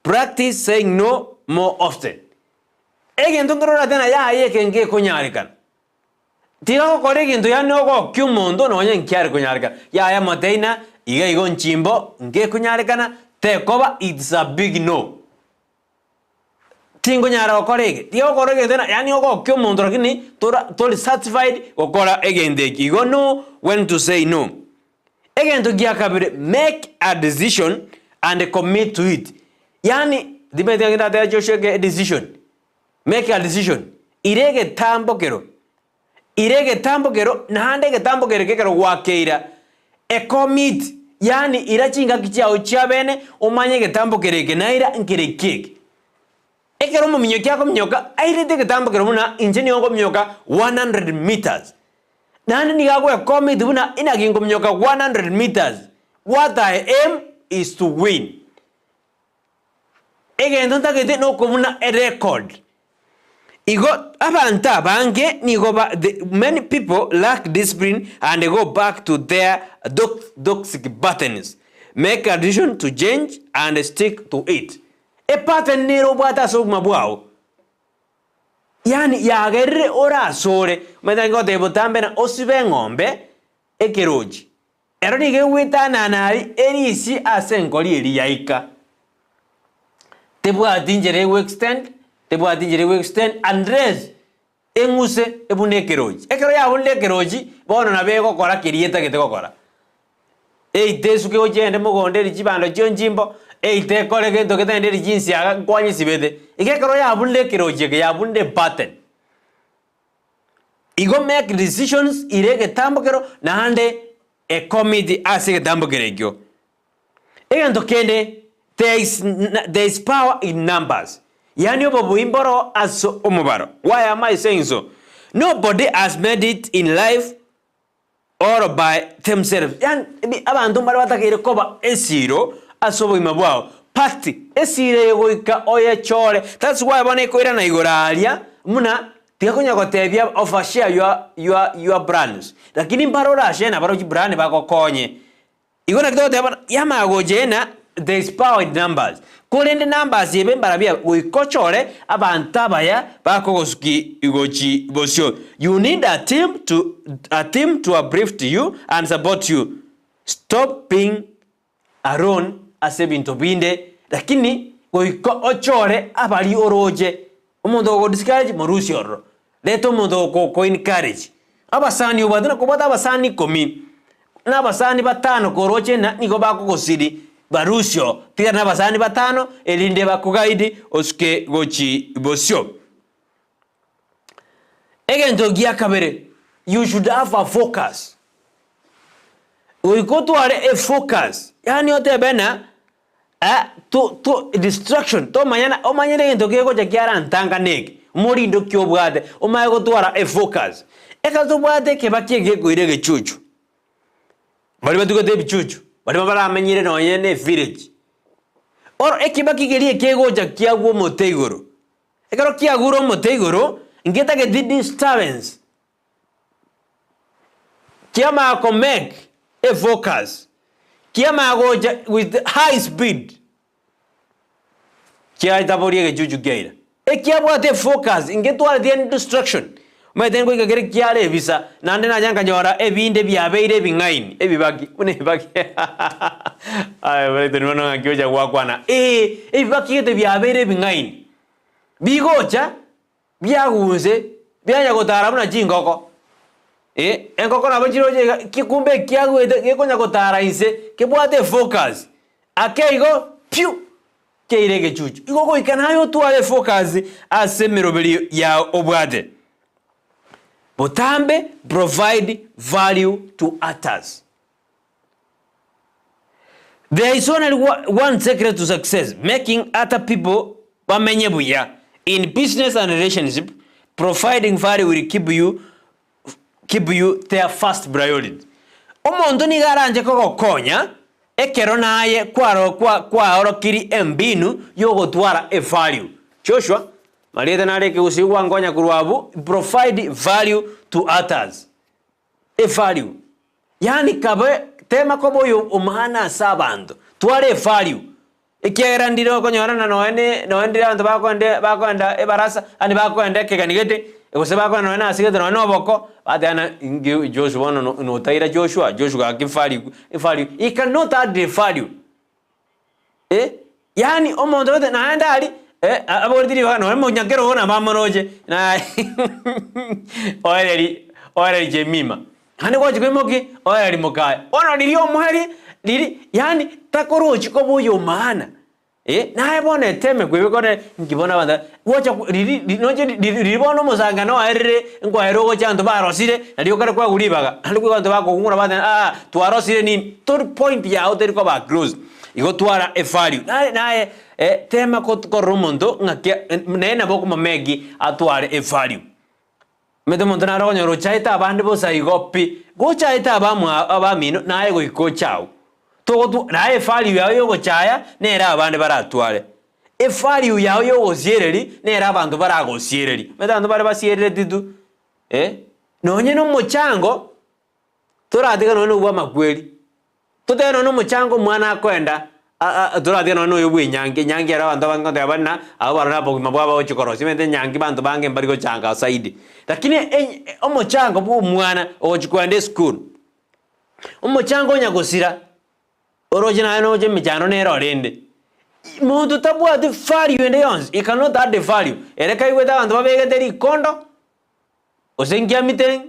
Practice saying no more often. Egento nkerorate ng'a yaya eke ngekonyarekana. Tiga gokora egento yaani ogokia omonto nonye nkiare konyarekana. Yaya motebie ng'a iga igo nchimbo ngekonyarekana tekoba it's a big no. Tinkonyara gokora eke, tiga gokora egento ng'a yaani ogokia omonto lakini tora tori satisfied gokora egento eki. Igo know when to say no. Egento gia kabere, make a decision and commit to it. Yaani timanyeti ng'a ndatebe Joshua eke decision, make a decision, ira egetambo kero, ira egetambo kero naende egetambo kere ekero gwakeira, ecommit, yaani ira chingaki chiago chia bene omanye egetambo kere eke naira nkere ki eke. Ekero omominyoki akominyoka airete egetambo kero buna inche nigo nkominyoka 100 metres, Naende nigo agwekometie buna inaki nkominyoka 100 metres, what I aim is to win. Egento ntagete nokobuna erecord. Igo abanto abange nigo ba the many people lack discipline and go back to their toxic patterns. Make a decision to change and stick to it. Epattern nere obwate ase obogima bwao. Yaani yagerire ore asore, omanyete naki ngotebia botambe na osibe eng'ombe ekerochi, ero nigo egwetanana aria erisi ase enkori eria yaika. Tebwati nchera ego extend, tebwati nchera ego extend unless eng'use ebune ekerochi. Ekero yabunire ekerochi, bono nabo egokora keria etagete gokora. Eite esuke gochia ende mogondo eri chibando chionchimbo, eite ekore gento getagende eri chinsiaga nkwanyesibete. Iga ekero yabunire ekerochi eke yabunire epattern. Igo make decisions ire egetambo kero naende ecommit ase egetambo kere ekio. Egento kende there is there is power in numbers, yaani obobui mboro ase omobaro. Why am I saying so? Nobody has made it in life all by themselves, yaani abanto mbare batakeire koba esiro ase obogima bwao, but esiro eye goika oyechore, that's why bono ekoirana igoro aria buna tiga konya gotebia overshare your your your plans, lakini mbare orashare nabarobwo chiplani bagokonye. Igo naki togoteba bono, yamanya gocha ng'a there is power in numbers, korende numbers ebe mbarabwo aba, goika ochore abanto abaya bakogosuki gochi bosio. You need a team to a team to uplift you and support you. Stop being alone ase ebinto binde, lakini goika ochore abaria oroche. Omonto ogo discourage morusie ororo, reta omonto ogoko encourage. Abasani obwate na kobwate abasani ikomi, na abasani batano koroche ng'a nigo bakogosiri barusie oo, tigara na abasani batano erinde bakoguide osuke gochi bosio. Egento gia kabere, you should have a focus. Goika otware efocus, yaani otebe ng'a to to distraction tomanya omanyete egento kegocha kiarantanga neke, omorindo ki obwate, omanye gotwara efocus. Ekero tobwate ekebaki eke gekoira egechuchu, baria batugete ebichuchu, baria baramenyire nonye na evillage, bono ekebaki keria ekegocha kiagwa omote igoro, ekero kiagure omote igoro, ngetageti disturbance. Kiamanya ko make a focus, kiamanya gocha with high speed, kiaetaboria egechuchu kiaira. Ekiabwate efocus, ngetwareti any distraction, omanyete ngoika kere kiare ebisa, naende nacha nkanyora ebinde biabeire ebing'aini, ebibaki, buna ebibaki aye Brighton bono ng'aki ocha gwakwana, ee, ebibaki gete biabeire ebing'aini, bigocha. Biagunse, bianya gotara buna chingoko. Eh, engoko nabo chiroche iga, ki kumbe ekiaguete gekonya gotara inse, kebwate efocus. Ake igo, piu! Keire egechuchu. Igo goika naye otware efocus ase emeroberio yao obwate. Botambe provide value to others. There is only one secret to success, making other people bamenye buya. In business and relationship, providing value will keep you keep you their first priority. Omonto nigo aranche kogokonya ekero naye kwaro kwa kwaorokiri embinu yogotwara evalue. Joshua, marieta nare ekegusii gwankonya korwa abwo, provide value to others. Evalue, yaani kabe tema koba oyo omana ase abanto, twara evalue. Ekiagera ndire okonyora ng'a nonya ne nonya ndire abanto bakoenda bakoenda ebarasa, yaani bakoenda ekegeni gete, gose bakoenda nonya na ase gete nonya na oboko, bateba ng'a inki Joshua bono no notaira Joshua, Joshua gaki value evalue, he cannot add a value eh, yaani omonto gete naende aria eh, aboreti ribaga nonya omonyakerogo nabo amoroche naye oereri oereri Jemimah. Naende gwachi koimokia oereria mokaye. Bono riria omoerie riria yaani takorochi koba oyomaana eh, naye bono eteme kwebe kore nki bono abanto aba gwacha riri ri noche riri riria bono omosangano oerire nkwaere ogocha abanto barosire nario okare kwegwa ribaga naende kwigwa abanto bakogung'ura bateba aa twarosire nini tori point yago teri koba close. Igo twara evalue naye naye tema ko korora omonto ng'aki naye nabo okomomeki atware evalue. Omanyete omonto nare okonyora ochaete abande bosa igo pi, gochaete abamwa abamino naye goika oche agwo. Togotwa naye evalue yao yogochaya nere abande baratware. Evalue yao yogosiereri nere abanto baragosiereri. Omanyete abanto bare basierereti tu eh, nonye na omochango toratiga nonye na obwa amakweri. Totebe nonya nomochango omwana akoenda toratige nonya noyo bw'enyangi, enyangi ero abanto abange ngoteba bare na abwo barore abogima bwabo bagochia korosia, omanyete enyangi banto bange mbari gochanga zaidi. Lakini eny omochango bwa omwana ogochia koenda esukuru, omochango onya gosira, oroche naye noche emechando nere orende, monto tabwati value ende yonsi, he cannot add value, ere kaigwete abanto babegete rikondo. Gose nkiamite,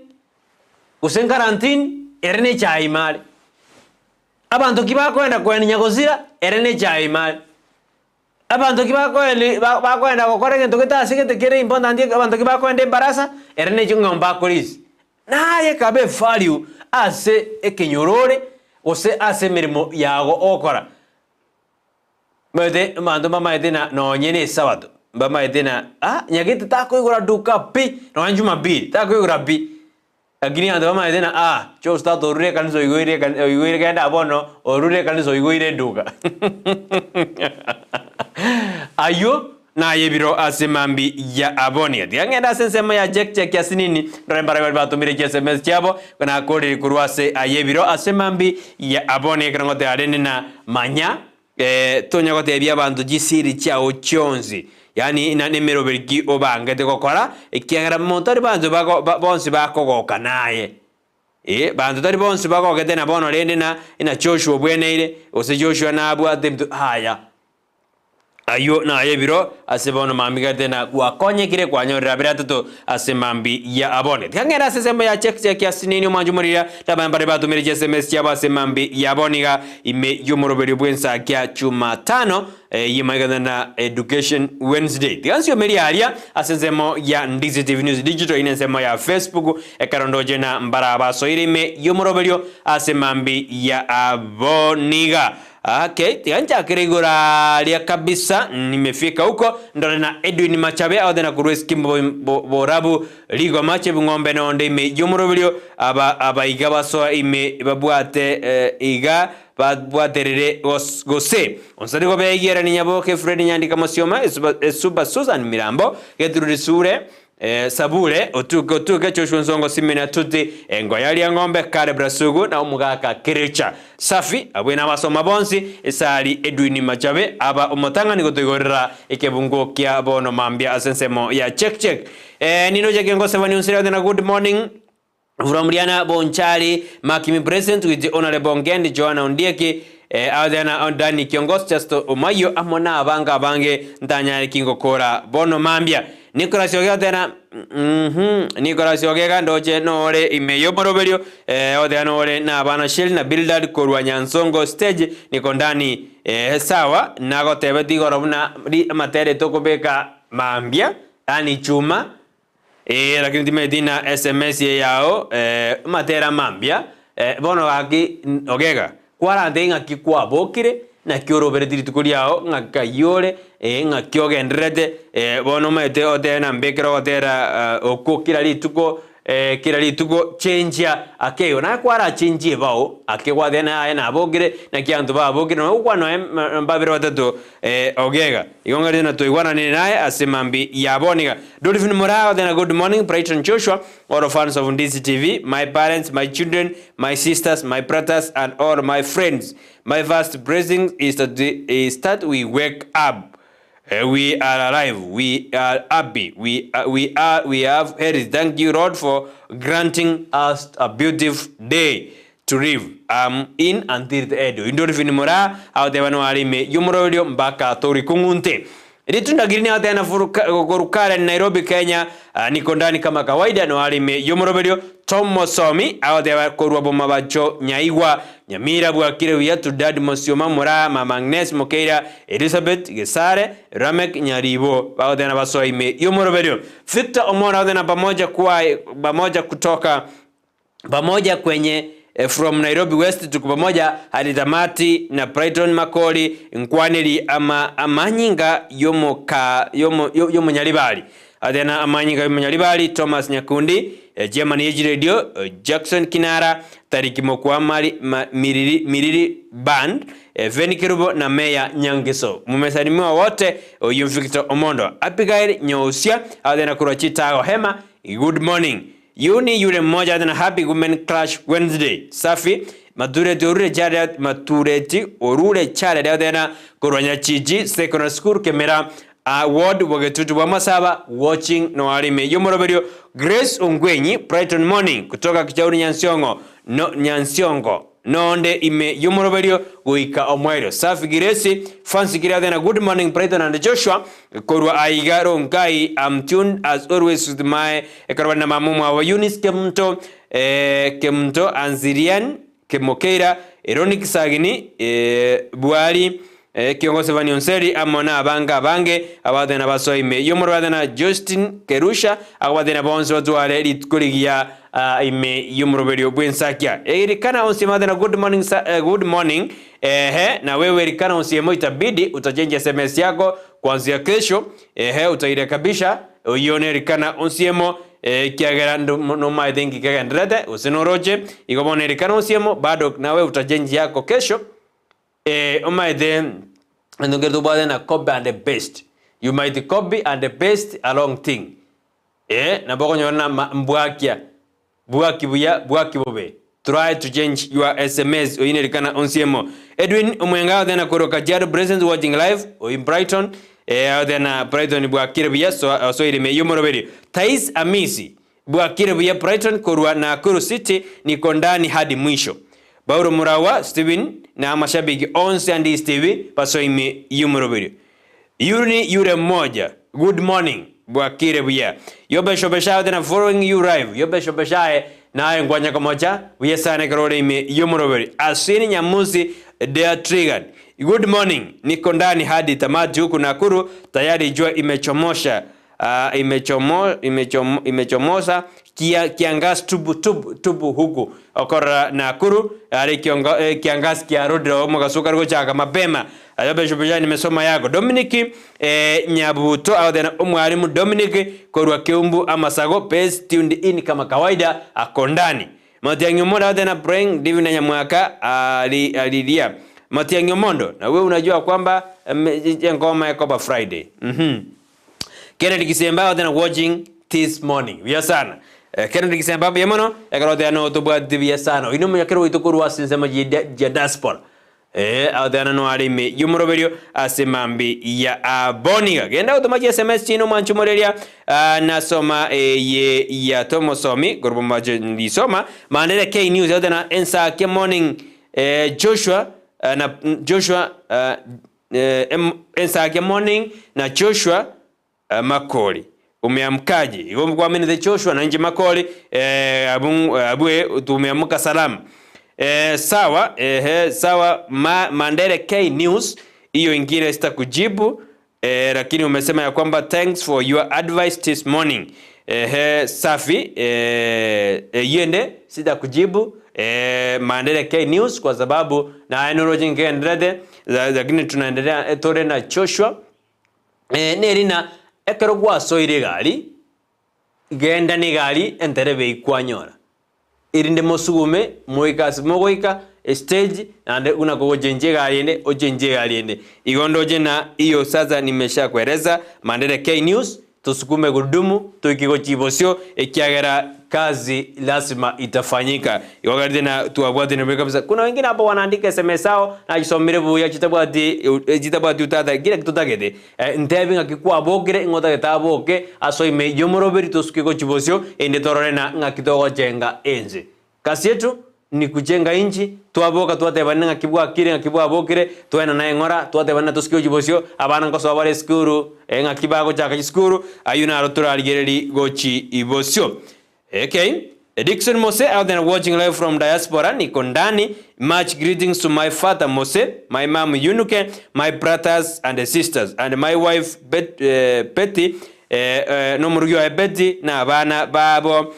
gose nkarantini, ere nechae ime are. Abanto ki bakoenda koenia nyagosira, ere nechae ime are. Abanto ki bakoeni ba bakoenda gokora egento gete ase gete kere important abanto ki bakoenda ebarasa, ere ne ching'ombe akorisia. Naye kabe evalue ase ekenyoro ore, gose ase emeremo yago ogokora. Omanyete abanto mbamaete na nonye na esabato, mbamaete na ah nyagete takoigora duka pi, nonye jumapili takoigora pi, lakini abanto bamaete na ah Josh tata orure ekanisa oigoire ekani oigoire genda bono orure ekanisa oigoire eduka aywo naye ebiro ase mambi ya aboni. Tiga ng'ende ase ensemo ya Jack Jack asinini ndore mbarabwo baria batomire chi sms chiabo nakorire korwa ase aye ebiro ase mambi ya aboni ekero ngoteba rende na manya Eh, tonya gotebia abanto chisiri chiao chionsi, yaani na nemeroberi ki obangete gokora, ekiagera monto tari banto bago ba bonsi bakogoka naye. Eh, banto tari bonsi bagogete na bono rende na na Joshua obweneire, gose Joshua nabwate ebinto aya. Ayio naye ebiro ase bono mambigete na gwakonyekire kwanyorire abere atato ase mambi ya abone. Tiga ng'ende ase ensemo ya check check ya sinini omwancho omorira na baria batomire chi sms chiabo ase mambi ya abone iga ime y'omoroberio bw'ensakia Chumatano eye maigana na Education Wednesday. Tiga nsiomerie aria ase ensemo ya Ndizi TV News Digital ine ensemo ya Facebook ekero ndoche na mbara basoire ime y'omoroberio ase mambi ya aboniga. Okay, tiga nchakere igoro aria kabisa nimefika huko ndore na Edwin Machabe agote na korwa esike borabu rigoma chebing'ombe nonde ime y'omoroberio aba abaiga basoa ime babwate iga babwaterere gose onsari gobegiera ni Nyaboke Fred Nyandika Mosioma Esuba Susan Mirambo Getururi Sure Sabure, otuke otuke, Joshua Nsongo, Simeon Atuti, Engoya Riang'ombe, Caleb Rasugu, na omogaka Kerecha Safi, abwo nabasoma bonsi, Esari Edwin Machabe, aba omotang'ani gotoigorera ekebungo kia bono mambia ase ensemo ya check check. Ninoche kengosebani onsire na good morning. From Riana Bonchari, Makimi present with Honorable Ngendi Joanna Ondieki, eh, Adriana Ondani Kiongosi Chesto Omayo amo na abange abange ntanyare kingokora bono mambia. Nicholas Ogega tena mhm Nicholas Ogega ndoche nore ime y'omoroberio eh, otena nore na abana Sheli na Bildad korwa Nyansongo stage niko ndani eh, sawa nagotebeti igoro buna ri amatere tokobeka mambia yani chuma Ee, lakini timanyeti na sms eye yao eh, amatera mambia eh, bono gaki ogega kwarantebia ng'aki kwabokire, naki orobereti rituko riao, ng'aki kayio ore, eh, ng'aki ogendererete, eh, bono omanyete otebe na mbekere ogotera okwo kera rituko. Eh, kera rituko chenchia ake igo. Naye kwarachenchie ebao ake gwateba naye aye nabokire, naki abanto babokire, nonya gokwana nonya mbabere batato eh, ogega. Igo ng'a na toigwananire naye ase mambi ya bono iga. Dolphin Moraa goteba good morning Brighton Joshua, all fans of Ndisi TV, my parents, my children, my sisters, my brothers and all my friends. My first blessing is that, is that we wake up We are alive, we are happy, we, we are, we have health. Thank you Lord for granting us a beautiful day to live. I'm in until the end. Oyo Dolphin Moraa agoteba noare ime y'omoroberio mpaka torikung'unte. Ritunda Green agoteba na korwa Karen Nairobi Kenya niko ndani kama kawaida noare ime y'omoroberio. Tom Mosomi agoteba korwa Bomabacho Nyaigwa Nyamira bwakire buya to Dad Mosioma Moraa Mama Agnes Mokeira Elizabeth Gesare Rameck Nyaribo bagoteba na basoa ime y'omoroberio. Victor Omoro agoteba na pamoja kwa pamoja kutoka pamoja kwenye from Nairobi West tuko pamoja hadi tamati na Brighton Makori nkwaneri ama amanyinga yomoka yomo yomonyaribari Ase na amanyinga y'omonyaribari Thomas Nyakundi, Chairman ye chiredio Jackson Kinara, Tariki Mokwa Mari, ma, Miriri, Miriri Band, Feni Kerubo na Meya Nyangeso. Mumesalimiwa wote, oyio Victor Omondo. Abigail Nyousia ase na korwa Chitago Hema, good morning. Yu ni yule mmoja ase na Happy Women Clash Wednesday. Safi Matureti orure chare Matureti orure chare ase na korwa Nyachiji Secondary School Kemera A ward bw'egetutu bw'amasaba watching noarime y'omoroberio Grace Ongwenyi Brighton morning kutoka Kijauri Nyansiongo no Nyansiongo nonde ime y'omoroberio goika omoerio Safi Giresi Fancy Kiriathena good morning Brighton and Joshua korwa aiga Rongai am tuned as always with my ekero bare na mama omwabo Eunice Kemunto eh, Kemunto Anzirian Kemokeira, Eroni Kisagini, Bwari, Ekiongosi Vani Onseri, amo nabange abange abatenena basoe ime y'omorwatana Justin Kerusha, agobatebia bonsi batware rituko rigiya ime y'omoroberio bw'ensakia. Elikana Onsiemo agateba good morning sir, good morning ehe na wewe Elikana Onsiemo itabidi utachange sms yako kuanzia kesho ehe utairekebisha oyio nelikana Onsiemo Ekiagera nomaete inki kegendererete, gose noroche, igo bono erikana osiemo, bado nawe utachange yako kesho, eh, omaete egento nkere tobwate na copy and paste, you might copy and paste a wrong thing, eh, nabo okonyora na ma mbwakia, bwaki buya, bwaki bobe, try to change your sms oyio nerikana onsiemo. Edwin Omwenga agoteba korwa Kajiado Presence watching live oyio Brighton, Ee, agotebi na Brighton bwakire buya soa ime y'omoroberi. Tais Amisi, Bwakire buya Brighton korwa Nakuru City niko ndani hadi mwisho. Paulo Murawa, Steven na amashabiki onsi ande East TV basoa ime y'omoroberi. Yuri yure mmoja, Good morning, bwakire buya. Yobeshobesha agotebi na following you live. Yobeshobesha aye naye nkwanya komocha buya sana ekero ore ime y'omoroberi. Asini Nyamusi Dear Triggered. Good morning, niko ndani hadi tamati huku Nakuru tayari jua imechomosha uh, imechomo, imechomo, imechomosa kia, kiangas tubu tubu tubu huku okorora Nakuru ari kiongo, eh, kiangas kiarudire omogaso kari gochaka mapema ayo nimesoma yako Dominic eh, Nyabuto agothena omwalimu Dominic korwa Keumbu amasago base tuned in kama kawaida ako ndani Matiang'i Omondo agothena praying Divina Nyamwaka ali, alilia Matiang'i Omondo na wewe unajua kwamba engoma ekoba Friday mm -hmm. Kennedy Kisemba agothena watching this morning buya sana eh, Kennedy Kisemba buya mono ekero othena notobwatete buya sana oino omonyakero gwaito korwa ase ensemo ya diaspora Eh, agoteana noare ime y'omoroberio ase mambi ya aboniga. Genda gotoma chi sms chino mwanche omoreria ah, nasoma eye ya tomosomi korwa mache ndisoma mandere K news agotena ensake morning eh, Joshua eh, na Joshua eh, eh, ensake morning na Joshua Makori, umeamkaje? Igo kwamenete Joshua na inche Makori eh, abu abwe tumeamka salama. Eh, sawa eh, sawa ma, Mandere K News hiyo ingine sitakujibu eh, lakini umesema ya kwamba thanks for your advice this morning. Eh, safi eh, eh, yende sitakujibu eh, Mandere K News kwa sababu na enoroji ngenderete lakini tunaendelea eh, tore na Joshua Eh, neri ng'a ekero gwasoire egari, Genda negari enterebe eyio kwanyora, erinde mosugume moike ase mogoika estage, naende buna kogochenchia egari ende, ochenchie egari ende. Igo ndoche na hiyo sasa nimeshakueleza Mandere K News, Tosukume gurudumu toike gochia bosio, ekiagera kazi lasima itafanyika. Igo garite na twabwatire buya kabisa. Kuna wengine hapo wanaandika sms ao nachisomire buya chitabwati chitabwati utata kila kitu totagete. Eh, ntebi ng'aki kwabokire ng'o otagete aboke ase ime y'omoroberi tosuke gochia bosio erinde torore na ng'aki togochenga ense. Kazi yetu ni kujenga inchi, twaboka twatebana ng'aki bwakire ng'aki bwabokire, twaenana eng'ora, twatebana tosike gochia bosio, abana nkosoa bare esukuru, eh, ng'aki bagochaka chisukuru, ayio naro torarigererie gochi bosio. Okay. Dickson Mose out there watching live from diaspora, niko ndani, much greetings to my father Mose, my mom Yunuke, my brothers and sisters, and my wife Bet, eh, Betty, Nomorugi oye Betty na abana babo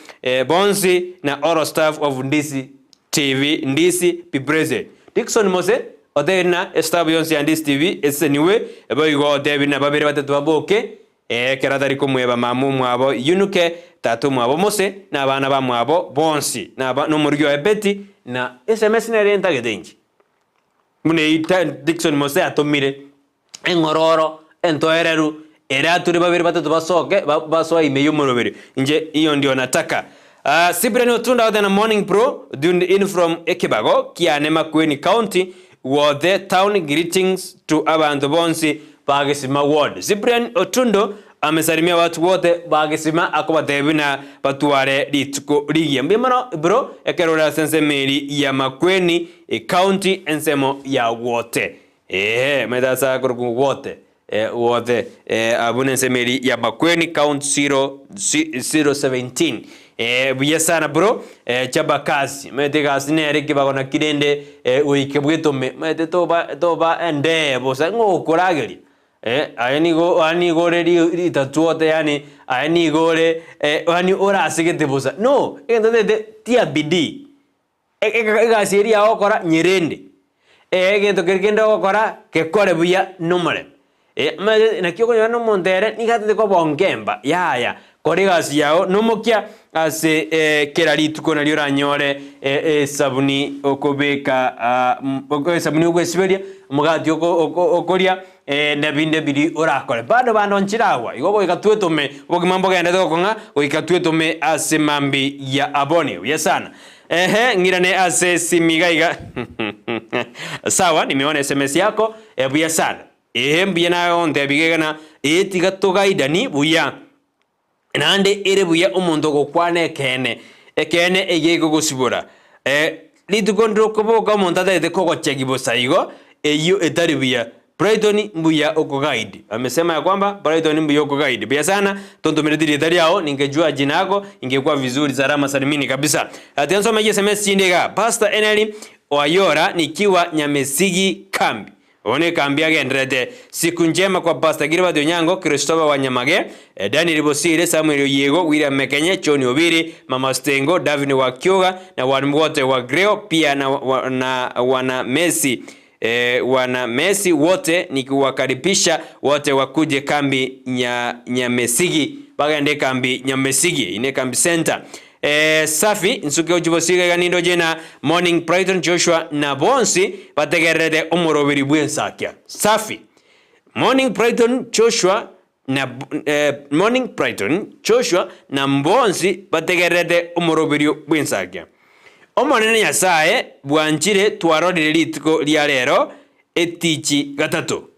bonsi na all staff of Ndisi TV Ndisi be blessed. Dickson Mose otebire na estaff yonsi ya Ndisi TV eseseniwe boigo otebire na babere batato baboke ekero atari komweba mama omwabo Yunuke tata omwabo Mose na abana bamwabo bonsi na nomorugi oye Betty na sms nere ntagete inche buna eyio Dickson Mose atomire. Eng'ororo entoereru erature babere batato basoke basoe ime y'omoroberi. Inche iyo ndio nataka. Uh, Cyprian Otunda out in the morning bro, tuned in from Ekebago kiane Makueni County, Wothe town greetings to abanto bonsi ba Gesima ward. Cyprian Otundo amesalimia watu wote ba Gesima akobatebia buna batware rituko rigiya. Mbuya mono bro ekero ore ase ensemo eri ya Makueni County ensemo ya Wote. Ee, omanyete ase akorokwa Wote, eh, Wote, eh, abwo nensemo eria ya Makueni count 0, 017. Eh, buya sana bro, eh, chapa kazi. Omanyete egasi nere ekebago naki rende eh, goika bwetome, omanyete toba toba endee bosa ng'o okorageria. Eh, aye nigo aye nigo ore ri ritatuote yaani aye nigo ore eh, yaani orasegete bosa. No, egento ntagete tia bidii. Egasi eria agokora nyerende, egento keria kende ogokora gekore buya nomorembe. Omanyete naki okonyora na omonto ere nigo atete koba onkemba, yaya, kora egasi yao nomokia ase kera rituko nario oranyore esabuni okobeka esabuni ogwesiberia, omogati okoria na binde biria orakore. Bado bande nchiragwa, igo goika twetome, obogima mbogenderete gokong'a, goika twetome ase mambia ya aboni. Buya sana. Ehe, ng'irane ase esimi iga iga. Sawa, nimeona sms yako, eh, buya sana. Ehe, mbuya naye ontebia iga iga na, ee tiga togaidani buya. Naende ere buya omonto gokwana ekeene, ekeene egekogosibora. Eh, rituko ndire okoboka omonto atagete kogochegi bosa igo, eyio etari buya. Brighton mbuya okoguide. Amesema ya kwamba Brighton mbuya okoguide. Buya sana, tontomereti rieta riao, ningejua jina yako, ingekuwa vizuri salama salimini kabisa. Ati nsome SMS chinde iga. Pastor Eneli Oyora nikiwa Nyamesigi kambi. Oyo ne kambi agendererete. Siku njema kwa Pastor Gilbert Onyango, Christopher Wanyamage, Daniel Bosire, Samuel Oyiego, William Mekenye, John Obiri, Mama Stengo, Davin wa Kyoga na walimu wote wa Greo pia na, wa, na wana Messi eh, wana Messi wote nikiwakaribisha wote wakuje kambi nya Nyamesigi bagende kambi Nyamesigi ine kambi center eh, safi nsuke ochibosiga iga nindoche na Morning Brighton Joshua na bonsi bategererete omoroberi bw'ensakia safi Morning Brighton Joshua na eh, Morning Brighton Joshua na mbonsi bategererete omoroberio bw'ensakia. Omonene Nyasae bwanchire twarorire rituko ria rero etichi gatato.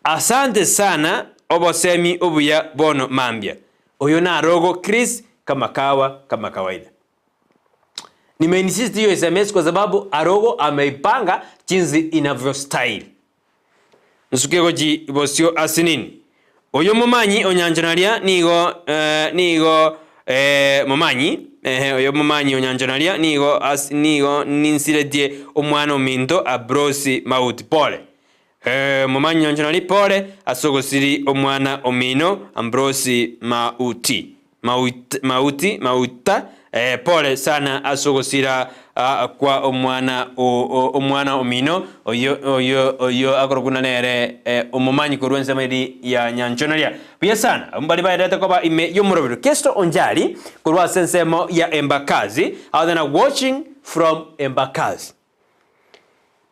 Asante sana obosemi obuya bono mambia. Oyo narogo Chris kama kawa kama kawaida. Nimeinsist hiyo sms kwa sababu arogo ameipanga chinsi inavyostahili. Nsuke gochi bosio ase nini? Oyo momanyi onyanchonaria nigo nigo momanyi ehe oyo momanyi onyanchonaria nigo as nigo ninsiretie omwana ominto Abrosi Mauti pole. Momanyi onyanchonaria pole ase ogosiri omwana omino Ambrosi Mauti. Mauti mauti mauta pole sana ase ogosira. kwa omwana omwana omino oyio oyio oyio akorokwa buna nere omomanyi korwa ensemo eri ya nyanchonaria. Buya sana abwo mbaria baenderete koba ime y'omorobero Kesto Onjari korwa ase ensemo ya Embakasi other na watching from Embakasi.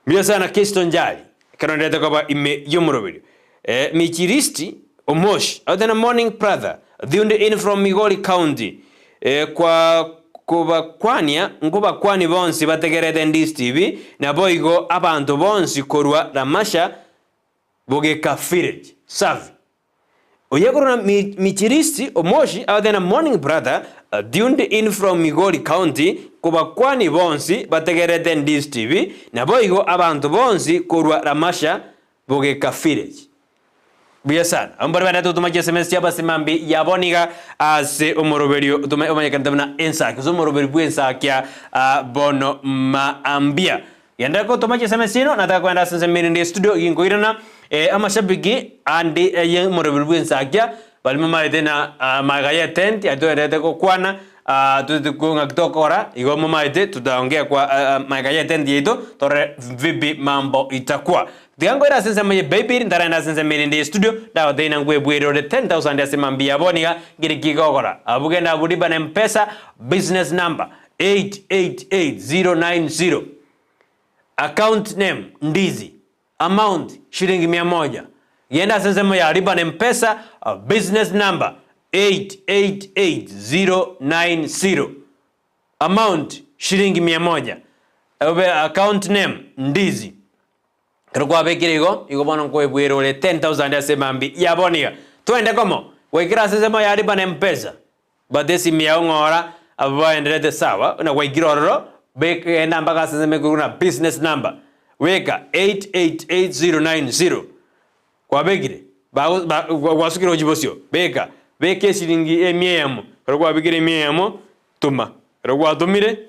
Mbuya sana Kesto Njari ekero oenderete koba ime y'omoroberio. Eh, Michiristi Omoshi other na morning brother tuned in from Migori County. Eh, kwa kobakwania nkobakwanie bonsi bategerete Ndisi TV naboigo abanto bonsi korwa Ramasha Bogeka Village. Safi. Oye korwa na Michiristi Omoshi agoteba Morning brother, tuned in from Migori County kobakwani bonsi bategerete Ndisi TV naboigo abanto bonsi korwa Ramasha Bogeka Village. Buya sana. Abwo mbare baendete gotoma chiSMS chiabo ase mambia yabo niga ase omoroberio omanyekanete buna ensaki gose omoroberio bw'ensakia bono mambia. Genderera gotoma chiseme chiaino, nataka kogenda ase ensemo erinde estudio ginkoirana amashabiki ande aye omoroberi bw'ensakia baria momaete na magega ye tent aria togendererete gokwana totete ng'aki tokora igo momaete tutaongea kwa magega ye tent yaito torore vipi mambo itakuwa. Tiga nkoire ase ensemo ye Baibiri ntaragenda ase ensemo erinde ye studio ndagotebie ng'a nkwebwere ore 10,000 ase mambia yabo niga nkere ki gokora abwo genda abwo lipa na mpesa business number 888090 Account name, Ndizi Amount, Shilingi mia moja Genda ase ensemo ya Lipa na Mpesa Business number, 888090 Amount, Shilingi mia moja Obe Account name, Ndizi Ekero kwabekire igo, igo bono nkoebwera ore 10,000 ase emambi ya bono iga. Twende komo, goikera ase ensemo ya Lipa na Mpesa. Bata esimi yao ng'ora abwo baenderete sawa buna gwaikire ororo beka genda mpaka ase ensemo ekorwa na business number beka 888090 kwabekire bago ba gwasukire gochia bosio beka beka eshiringi emia eyemo ekero kwabekire emia eyemo toma ekero gwatomire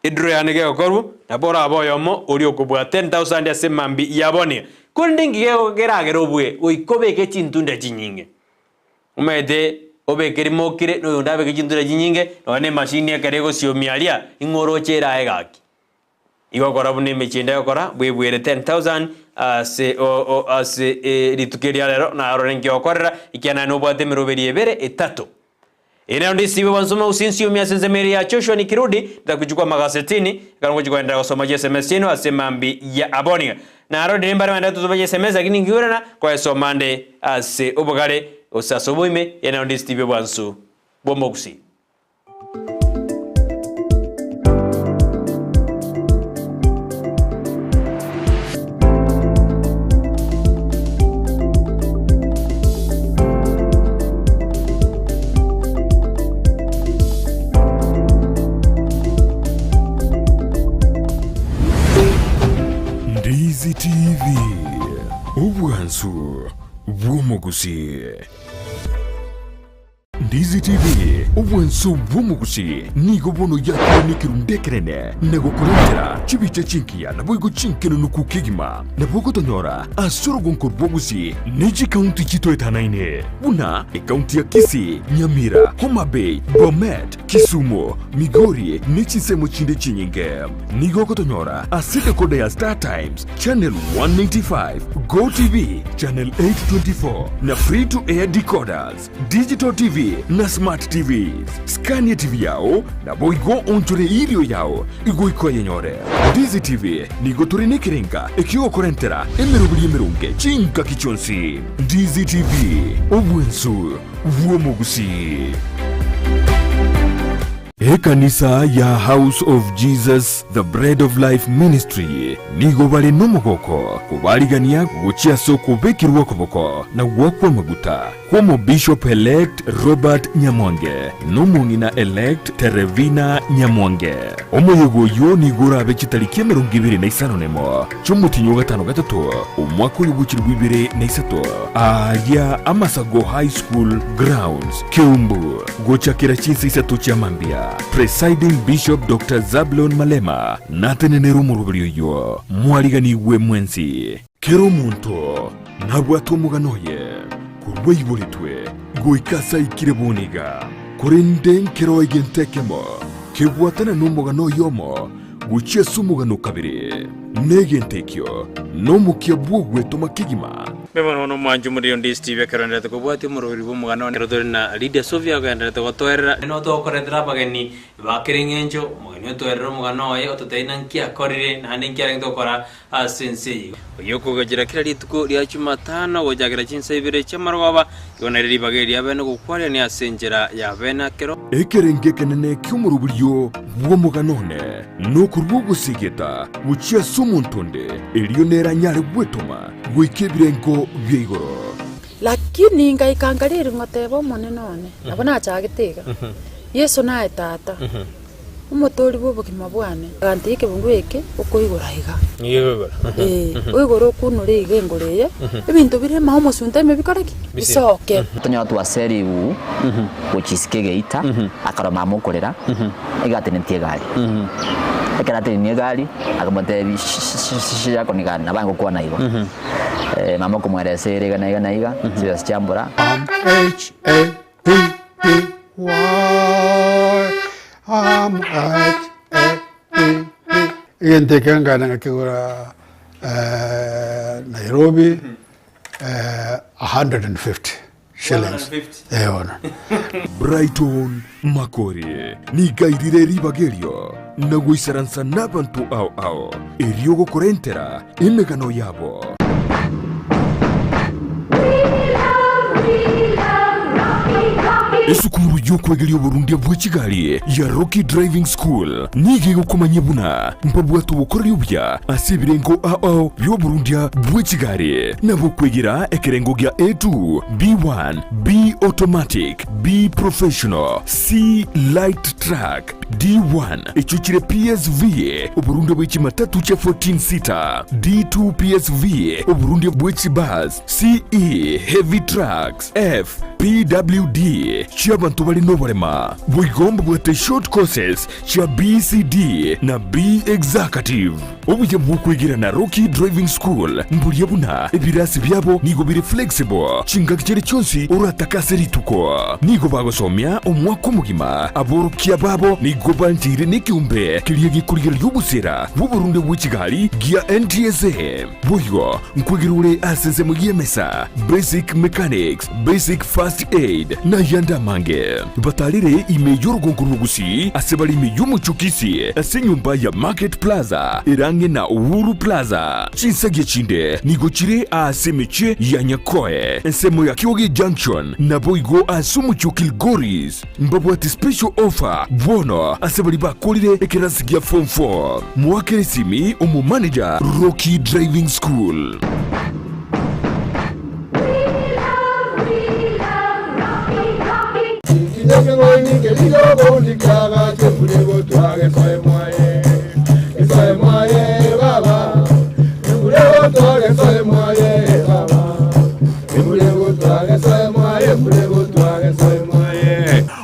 Edraw yane gegokorwa, nabo orabe oyomo oria okobua 10,000 ase mambia ya bonia. Korende inki keragere obue goika obeke chintunda chinyinge? Omanyete obeke rimo okire na oyonde abeke chintunda chinyinge, nonya na emashini ekero egosiomia aria, ing'o oroche ere aye gaki? Igo okora buna emechie ende egokora, bwebuere 10,000 ase o o ase rituko eria rero, narore nki ogokorera, ekiagera naye nobwate emeroberi ebere etato. Ere onde isibe bwansoma gose ensiomi ase ensemo ere ya Joshua nikirudi, ntakuchukwa amagasetini, ekero ngochia koenderera gosoma chiSMS chiaino ase mambi ya aboniga. Narorire mbare baenderete gotoma chiSMS lakini nkiurana koesoma nde ase obogare gose ase oboime, ere onde isibwe bwansu bw'omogusii. Ndizi TV, obwansu bw'omogusii. Ndizi TV, obwansu bw'omogusii, nigo bono yakire nekerundu ekenene na gokorentera chibicha chingiya naboigo chinkenunuku kegima. Nabo ogotonyora ase orogonko rw'Ogusii ne chikaunti chitoetanaine buna ekaunti ya Kisii, Nyamira, Homa Bay, Bomet, Kisumu, Migori ne chinsemo chinde chinyinge. Nigo ogotonyora ase decoder ya Star Times, Channel 195, Go TV, Channel 824 na Free to Air decoders, Digital TV na Smart TVs. Skania TV yao naboigo onchore irio yao igoika oyenyore. Ndizi TV nigo tore nekerenga ekiogokorentera emeroberi emeronge chingaki chionsi. Ndizi TV, obwensu bw'omogusii. Ekanisa ya House of Jesus The Bread of Life Ministry nigo bare nomogoko kobarigania gochia ase okobekerwa okoboko na goakwa amaguta kw'Omobishop Elect Robert Nyamwange nomong'ina Elect Terevina Nyamwange. Omoyega oyio nigo orabe chitariki emerongo ebere na isano nemo chi'omotienyi o gatano gatato omwaka oyo bw'echilifu ibere na isato aaria Amasago High School Grounds, Keumbu. Gochakera chinsa isato chia mambia, Presiding Bishop Doctor Zablon Malema natenenere omoroberi oyio. Mwariganigwe mwensi. Kera omonto nabwate omogano oye korwa aiboretwe goika ase aikire bono iga, korende nkereo egento ekemo. Kebwatana nomogano oyomo gochia ase omogano kabere, negento ekio nomokia bw'ogwetoma kegima. Mbuya mono bono omwanchi omoriri onde Steve ekero oenderete kobwatia omoroberi bw'omogano one ekero tore na Lydia Sofia ogenderete gotoerera. Nigo togokoretera abageni ba kera eng'encho, omogeni otoerere omogano oye ototebie naki akorire naende nki arenge gokora ase ense eye. Oyio okogechera kera rituko ria Jumatano gochakera chinsa ibere chi'amarogoba, igo nere ribaga eria bene gokwarerania ase enchera ya bene akero. Ekerengo ekenene ki'omoroberio bw'omogano one nokorua ogosegeta gochia ase omonto onde, erio nere anyare gwetoma goika ebirengo bia igoro. Lakini ngaika nkariri ngoteba Omonene one, nabo nachagete iga, Yeso naye Tata, Omotoori bw'obogima bwane. Agantiga ekebungo eke okoigora iga. Ee, oigore okunure iga engoro eye, ebinto bire ime omosunte ime bikore ki? Bisoke. Tonyora twasera rigugu gochia isiko egeita, akarora mama okorera, iga atenetie egari. Ekero atenenie egari, akamotebia shi yako ni gani? Nabo agokwana igo. Mama okomweresa ere iga na iga na iga, chibesa chiambora. M H A P P Y M H A P P. Egento eke nkagenda ngakegora Nairobi 150 shillings. Eh bono. Brighton Makori nigo airire ribaga erio na goisaransa nabanto ao ao, erio gokorentera emegano yabo. Esukuru y'okwegeria oborundia bwe chigari ya Rocky Driving School nigo egokomanyia buna mbabwate obokoreri obuya ase ebirengo ao ao bi'oborundia bwe chigari nabo okwegera ekerengo gia A2, B1, B Automatic, B Professional, C Light Truck, D1 echio chire PSV, oborundia bwe chimatatu chia 14 seater, D2 PSV, oborundia bwe chibus, CE Heavy Trucks, F PWD chi'abanto bare noborema. Boigo mbabwate short courses chia BCD na B Executive. Obuya bw'okwegera na Rocky Driving School mboria buna ebirasi biabo nigo bire flexible chingaki chiria chionsi oratake ase rituko. Nigo bagosomia omwaka omogima. Aborokia babo nigo bancheire nekeombe keria gekorigereria obosera bw'oborunde bwe chigari gia NTSA. Boigo nkwegera ore ase ensemo y'emesa, basic mechanics, basic first aid, na ayande amange. Batarere ime y'orogongo rw'Ogusii ase bare ime y'omochie o Kisii ase enyomba ya Market Plaza ere ang'e na Uhuru Plaza. Chinsagia chinde nigo chire aase emechie ya Nyakoe, ensemo ya Kioge Junction, naboigo ase omochie o Kilgoris. Mbabwate special offer bono ase baria bakorire ekerasi gia form 4. Moakere esimi omomanager Rocky Driving School.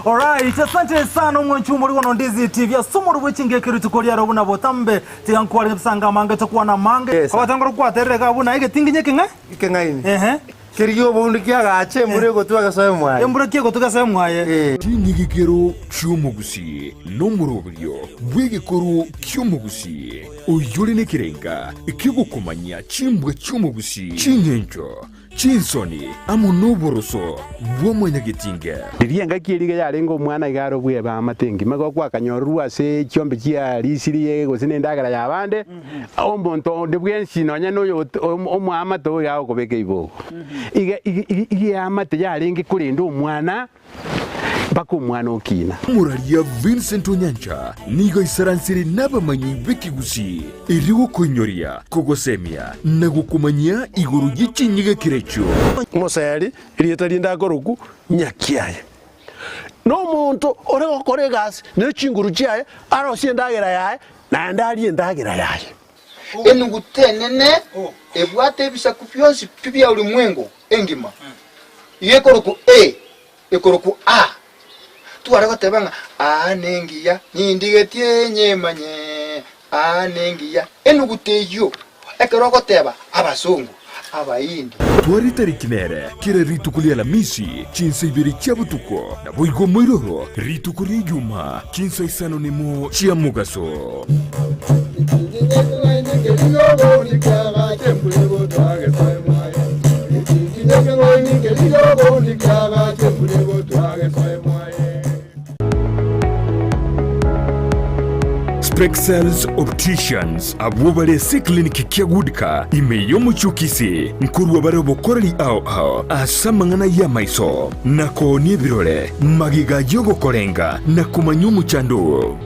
Alright, asante sana omwanchi omori bono Ndizi TV ase omoro bwe chingeke rituko riaro buna botambe tiga nkware ebisanga amange tokwana amange Yes. abatangora kwaterere iga buna egetinginye ekeng'e Ekeng'aini. ehe Kerigia oboundu kiagache embura egotwa egesoe mwaye. Embura ki egotwa egesoe mwaye. Eh. Chinyigikero chi'omogusii nomoroberio bw'egekoro ki'omogusii, oyore nekerenga ki'ogokomanyia chimbwa chi'omogusii, ching'encho, chinsoni, amo noboroso bwa mwanyagetinge. Riria engaki eria iga yarenge omwana iga are obweba amate engima, igo gwakanyororwa ase chiombe chia risiri gose na endagera y'abande, omonto onde bwensi nonya na oyo omoamate oyo iga agokobeka eibogo. Iga iga iga eamate yarenge korenda omwana mpaka omwana okina. Omoraria Vincent Onyancha nigo aisaransire nabamanyi b'ekegusii erio gokoinyoria, kogosemia na gokomanyia igoro ye chinyigekero echio. Omoseri, erieta rinde akorokwa Nyakiaye, nomonto ore gokora egasi ne chinguru chiaye, arosie endagera yaye, naende arie endagera yaye. Enuguta enene ebwate ebisaku bionsi pi bia ulimwengu engima, iga ekorokwa A, ekorokwa A. Tware goteba ng'a aa nengiya, nindigetie nyemanye, aa nengiya. Enuguta eyio, ekero ogoteba abasongo, Abaindi. Tware etariki nere kera rituko ri'Alamisi, chinsa ibere chia botuko, naboigo moiroro rituko ri'Ijumaa, chinsa isano nemo chia mogaso. Spexels Opticians abwo bare ase eclinic kia Goodcar ime y'omochie o Kisii nkorua bare obokoreri ao ao ase amang'ana y'amaiso na koonia ebirore magega y'ogokorenga na komanya omochando oo.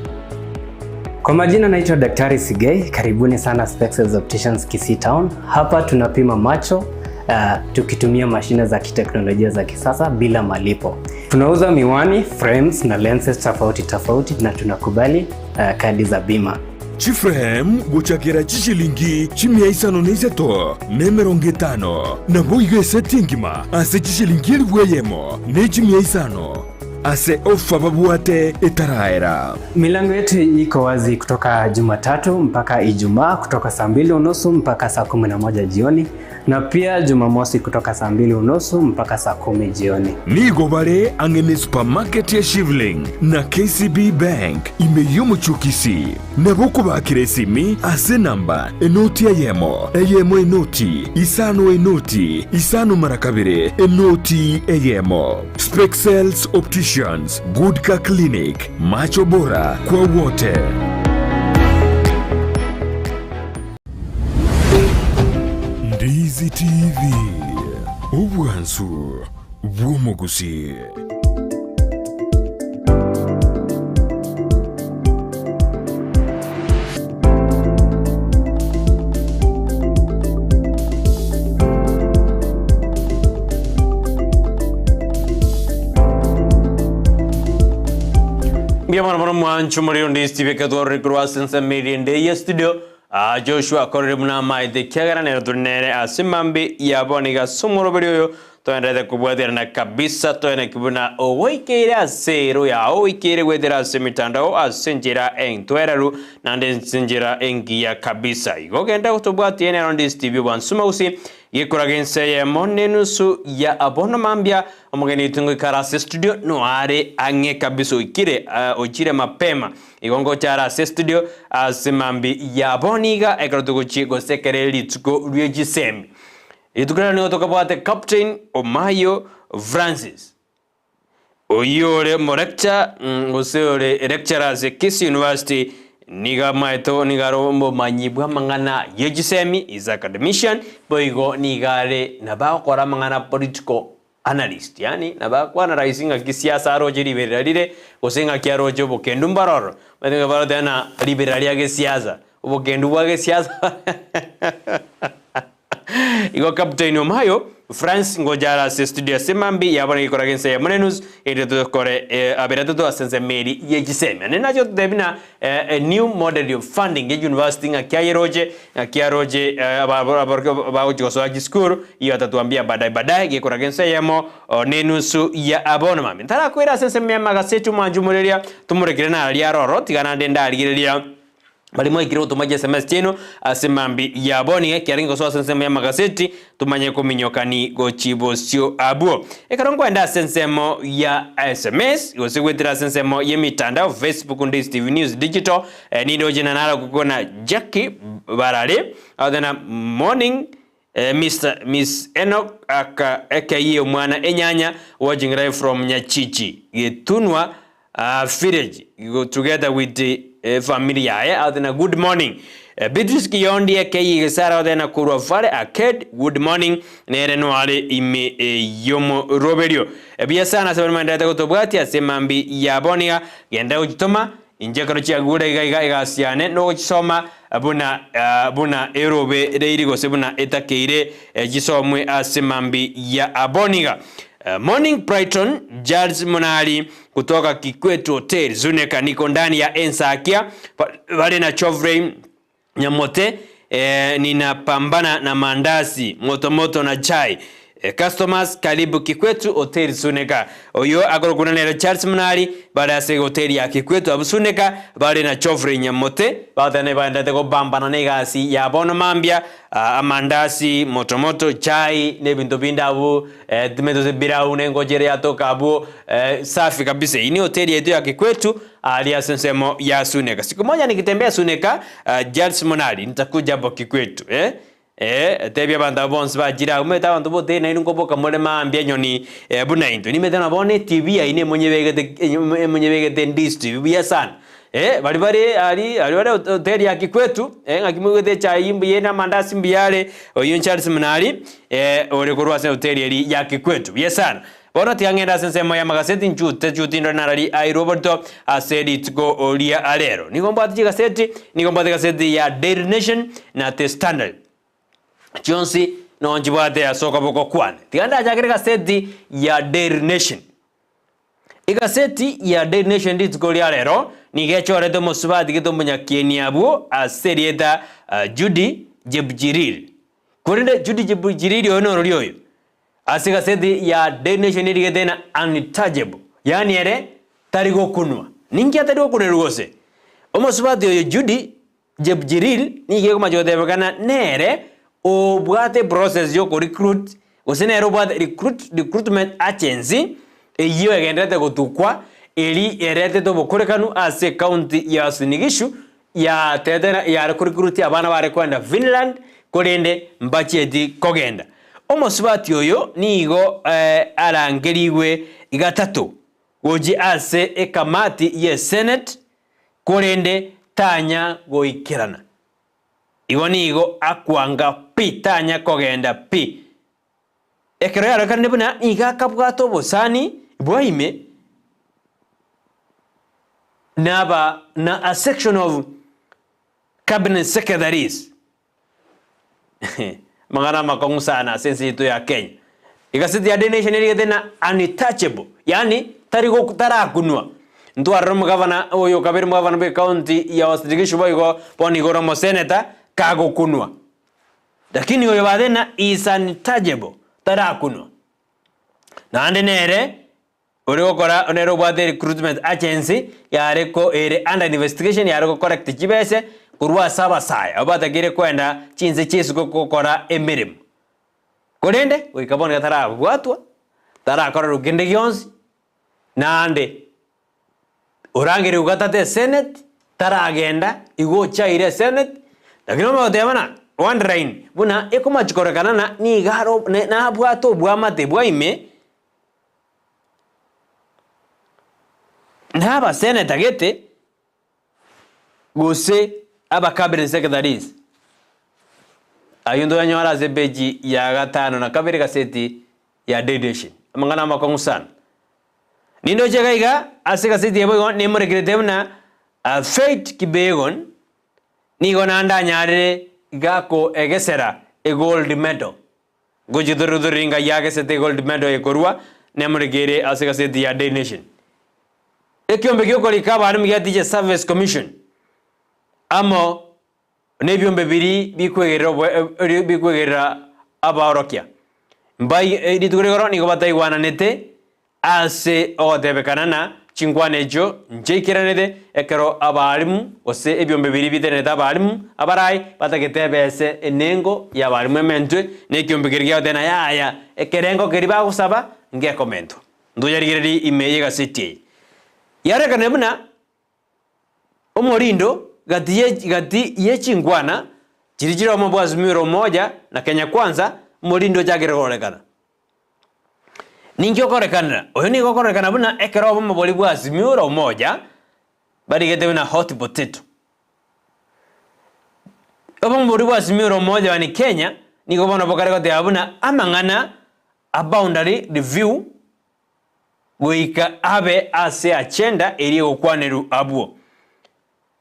Kwa majina naitwa Daktari Sigei, karibuni sana Spexels Opticians Kisii Town. Hapa tunapima macho uh, tukitumia mashine za kiteknolojia za kisasa bila malipo. Tunauza miwani, frames na lenses tofauti tofauti na tunakubali uh, kadi za bima. Chiframe gochakera chishilingi chimia isano na isato na emerongo etano, naboigo eseti engima ase chishilingi elifu eyemo ne chimia isano ase ofa babwate etaraera. Milango yetu iko wazi kutoka Jumatatu mpaka Ijumaa kutoka saa mbili unusu mpaka saa 11 jioni na pia Jumamosi kutoka saa mbili unusu mpaka saa 10 jioni. Nigo bare ang'e ne supermarket ya Shivling na KCB Bank ime y'omochie o Kisii. Nabo okobakera esimi ase enamba enoti eyemo, eyemo enoti, isano enoti, isano mara kabere, enoti eyemo. Spexels Opticians, Good Car Clinic, macho bora kwa wote. Ndizi TV, obwansu bw'omogusii. Mbuya mono mono mwancho moriro ndi Steve Ketwarore korwa ase ensemo eria ende ye studio. Aa Joshua akorire buna amaete, ekiagera nere tore nere ase mambi ya bono iga ase omoroberi oyo toenderete kobwaterana kabisa toeneki buna ogoikeire ase ero yao oikeire goetera ase emitandao ase enchera entwereru naende ase enchera engiya kabisa. Igo genda gotobwatie nero Ndisi TV Obwansu Gusii Gekoraga ense eyemo nenusu ya bono mambia, omogeni oito ngoikare ase estudio noare ang'e kabisa oikire ochire mapema. Igo ngocha are ase estudio ase mambi ya bono iga ekero togochia gosekera rituko rie chisemi. Rituko riria nigo tokabwate Captain Omayo Francis. Oyio ore omolecture gose ore lecturer ase Kisii University nigo amaete nigo are omomanyi bw'amang'ana ye chisemi, is academician, boigo nigo are nabo agokora amang'ana political analyst, yaani nabo akoanalyse ng'aki siasa aroche riberera rire gose ng'aki aroche obokendu mbororo. Omanyete ng'a baroteba ng'a riberera ria gesiasa, obokendu bwa gesiasa. Igo Captain Omayo, France ngocha are ase studio ase mambi yabo na gekoraga ense ya Monenos erinde tokore abere atato ase ensemo eri ye chisemi. Naende nache gototebia buna a new model of funding ye university ng'aki ayeroche ng'aki aroche abarokia bagochia gosoa chisukuru iyo atatuambia baadaye baadaye gekoraga ense eyemo ne enusu ya bono mambia. Ntarakwera ase ensemo ya magaseti omwancho omoreria tomorekere nararia aroro tiga naende ndarigereria Baria mwaikire gotoma chiSMS chiaino ase mambi ya bono iga ekiarenge gosoa ase ensemo y'amagaseti tomanye kominyokani gochia bosio abwo. Ekero nkoenda ase ensemo ya sms gose goetera ase ensemo y'emitandao Facebook Ndisi TV News Digital eh, nindoche na naro gokwana Jackie Barare agoteba morning eh, Mr Miss Enoch aka ekeyie omwana enyanya watching live from Nyachichi Getunwa uh, village together with the eh, family yaye athena good morning eh, Beatrice Kiyondi ekeyie gesara athena korwa Vale Arcade good morning nere noare ime eh, yomoroberio eh, buya sana ase baria maenderete gotobwatia ase mambi ya boniga genda gochitoma Inche ekero chiagure iga iga egasi yane nogochisoma buna buna erobe reiri gose buna etakeire chisomwe ase mambi ya aboniga. Morning Brighton Charles Munari kutoka Kikwete Hotel Zuneka niko ndani ya Ensakia bare na Geoffrey Nyamote eh, ninapambana na mandasi moto moto na chai. Customers karibu Kikwetu Hotel Suneka. Oyio akorokuna nere Charles Munari bare ase ehoteli ya Kikwetu abwo Suneka bare na Geoffrey Nyamote. Bagoteba nibaenderete gopambana na egasi ya bono mambia, amandasi, moto moto, chai na ebinto binde abwo timanyeti gose pilau na engocho ere yatoka abwo safi kabisa. Eyio ni hoteli yaito ya Kikwetu aria ase ensemo ya Suneka. Siku moja nikitembea Suneka, Charles Munari nitakuja hapo Kikwetu eh. Ee, tebia abanto aba bonsi bachire agwo, omanyete abanto botari nainwe nkoboka more mambia enyoni buna intwe. Nimanyete ng'a bono etibi yaino emonyebegete emonyebegete ndistri buya sana. Baria bare aria aria bare hoteli ya Kikwetu, ng'aki moigwete echae mbuya ere na amandasi mbuya are, oyio Charles Munari, ore korwa ase hoteli eria ya Kikwetu. Buya sana. Bono tiga ng'ende ase ensemo y'amagaseti nchute chuti ndore narari airwe oborito ase rituko ria rero. Nigo mbwate chigaseti, nigo mbwate egaseti ya Daily Nation na The Standard. Chionsi nigo nchibwate ase okoboko kwane. Tiga ndachakere egaseti ya Daily Nation. Egaseti ya Daily Nation rituko ria rero nigo echorete omosubati gete omonyakieni abwo ase erieta Judy Jepchiriri. Korende Judy Jepchiriri oyo norori oyo? Ase egaseti ya Daily Nation erigete ng'a untouchable, yaani ere tari gokunwa. Ninki atari gokunerwa gose? Omosubati oyo Judy Jepchiril nigo ekomacha gotebekana nere obwate eprocess ya okorecruit gose nere obwate recruit recruitment agency eyio egendererete gotukwa eri eretete obokorekanu ase ecounty ya Uasin Gishu yatete ng'a yare korecruit abana bare koenda Finland korende mbachieti kogenda. Omosubati oyo nigo arangerigwe gatato gochia ase ekamati ye Senate korende tanya goikerana. Igo nigo akwanga pi tanya kogenda pi. Ekero yarorekanire buna nigo akabwata obosani bwa ime naba na a section of cabinet secretaries. Amang'ana amakong'u sana ase ense yaito ya Kenya. Egaseti ya Daily Nation erigete ng'a untouchable, yaani tari go tarakunwa. Ntwarore omogavana oyo okabere omogavana bwe county ya Uasin Gishu boigo bono igo ore omoseneta kagokunwa. Lakini oyo bathe ng'a is untouchable, tarakunwa. Naende nere Ore gokora nere obwate recruitment agency yare ko ere under investigation yare go collect chibese korwa ase abasae abwo batakeire koenda chinse chia isiko gokora emeremo. Korende goika bono iga tarabwatwa, tarakorerwa kende gionsi, naende orangerigwe gatato esenate, taragenda igo ochaire esenate, lakini omanye goteba ng'a underline buna ekomachi korekana ng'a nigo aro nabwate obwamate bwa ime. Na abaseneta gete, gose aba cabinet secretaries, ayio ntoyanyore ase epeji ya gatano na kabere egaseti ya Daily Nation. Amang'ana amakong'u sana. Nindoche iga iga ase egaseti eye boigo nemorekerete buna Faith Kipyegon nigo naende anyarire gakoegesera egold medal. Ngochithuruthuri Ngai agesete egold medal ekorua nemoreke ere ase egaseti ya Daily Nation. Ekiombe gi'okorika abalimu gia Teachers Service Commission amo nebiombe biria bikwegerera oboe bikwegerera abaorokia mbai rituko rigoro nigo bataigwananete Ase ogotebekana na chinkwana echio nchiaikeranete ekero abaalimu gose ebiombe biria bitenenete abaalimu abarai batagete ebese enengo y'abaalimu ementwe, na ekiombe keria kiagoteba ng'a yaya, ekerengo keria bagosaba ngekomentwa. Ntoyarigererie ime y'egaseti eye. Yarorekanire buna omorindo gati ye gati ye chinkwana chiria chire omo bwa Azimio la Umoja na Kenya Kwanza, omorindo ochakire kororekana. Ninki okorekanera? Oyo nigo okorekana buna ekero obomo boria bwa Azimio la Umoja barigete buna hot potato. Obomo boria bwa Azimio la Umoja one Kenya nigo bono bokare goteba buna amang'ana a boundary review goika abe ase agenda eria egokwanerwa abwo.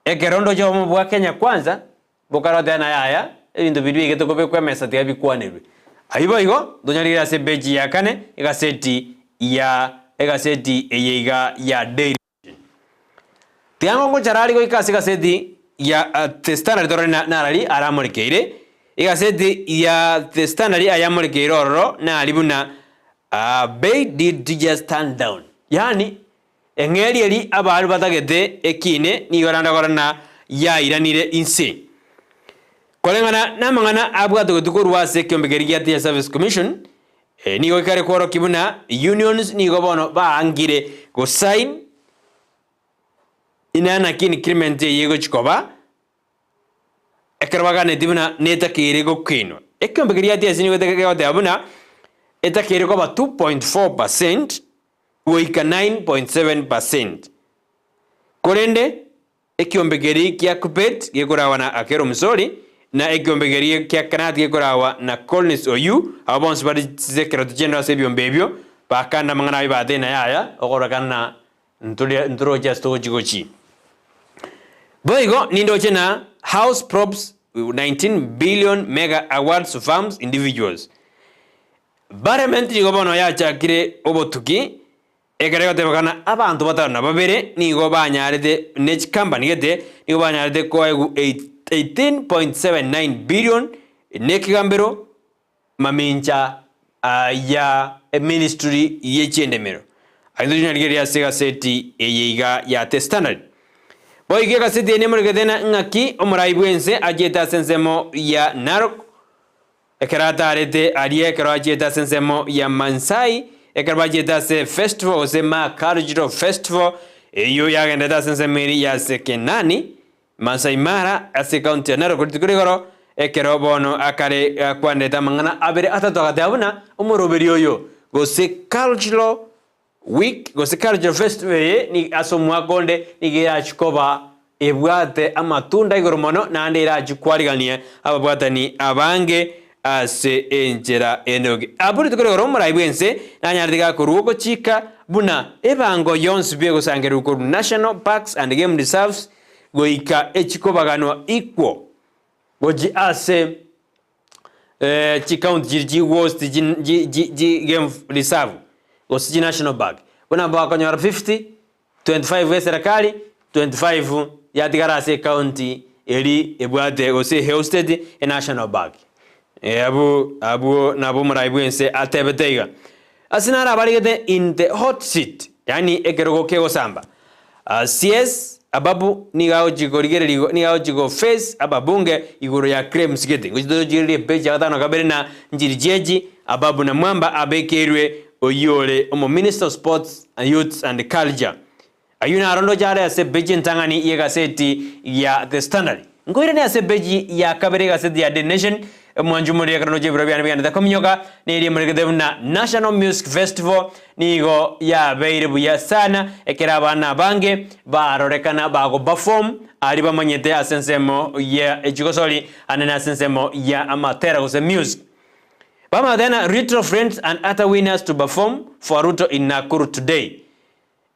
Ekero ndoche obomo bwa Kenya Kwanza Bokare goteba naye aya, ebinto biria biaigete kobekwa emesa tiga bikwanerwe. Ayio boigo ntonyarigere ase epeji ya kane egaseti ya egaseti eye iga ya Daily Nation. Tiga ngocha rari goika ase egaseti ya The Standard torore na narari aramorekeire. Egaseti ya The Standard ayamorekeire ororo nari buna Bei did teachers stand down? Yaani eng'eria eri abaria batagete ekine nigo rende kore na yairanire inse. Koreng'ana namang'ana abwatogetwe korwa ase ekiombe keria gia Teacher Service Commission, nigo gekare kworokia buna unions nigo bono baangire gosign inaa naki increment eye egochi koba Ekero baganetie buna netakeire gokinwa, ekeombe keria gia TSC nigo gegoteba buna etakeire koba 2.4 percent goika 9.7 percent. Korende ekiombe keria kia Kuppet gekorawa na Akero Misori na ekiombe keria kia Knut gekorawa na Collins Oyuu, abwo bonsi bare chisekereto chi'endo ase ebiombe ebio, bakanda amang'ana ayio batebia na yaya, okororekana na Ntore ntoroche ase togochi gochi. Boigo nindoche na House props 19 billion mega awards to firms individuals. Parliament nigo bono yachakire obotuki ekero egotebekana abanto batano na babere nigo banyarete ne chicompany gete nigo banyarete koegwa 18.79 billion ne ekegambero mamincha ya eministry ye chiendemero. Aye tochinyarigereria ase egaseti eye iga ya The Standard. Boigo egaseti eye nemoregete na ng'aki omorai bw'ense achiete ase ensemo ya Narok, ekero atarete aria ekero achiete ase ensemo ya Mansai, ekero bachiete ase festival gose Ma Cultural Festival eyio yagenderete ase ensemo eria ya Sekenani, Masai Mara ase ekaunti ya Narok rituko rigoro, ekero bono akare gakwanete amang'ana abere atato agateba buna omoroberi oyo gose cultural week gose cultural festival eye ni ase omwaka onde nigo erachi koba ebwate amatunda igoro mono naende erachi kwarigania ababwatani abange ase enchera enoge. Abwo rituko rigoro omorai bw'ense nanyarete gakorwa ogochika buna ebango yonsi pi egosangererwa korwa National Parks and Game Reserves goika echikobaganwa equal gochia ase chicounty chiria chigost chi game reserve gose chi national park. Buna bakonyora 50, 25 eserekari, 25 yatigara ase ecounty eri ebwate gose ehosted enational park. Abwo abwo nabo omorai bwense atebete iga. Ase naro abarigete in the hot seat, yaani ekerogo kegosamba. CS Ababu nigo agochia korigereria nigo agochia go face ababunge igoro ya claims gete. Ngochia tochigererie epage ya gatano na kabere na nchiri chiechi Ababu na Mwamba abekeirwe oyio ore omo Minister of Sports and Youths and Culture. Ayio naro ndoche are ase epeji entang'ani y'egaseti ya The Standard. Nkoirane ase epeji ya kabere y'egaseti ya Daily Nation, omwancho omoriri ekero ndoche ebirwa biane bigenderete kominyoka, neria emorekete buna National Music Festival nigo yabeire buya sana ekero abana abange barorekana bago perform aria bamanyete ase ensemo ya echigosori ande nase ensemo ya amatera gose music. Bamanyete na Retro Friends and other winners to perform for Ruto in Nakuru today.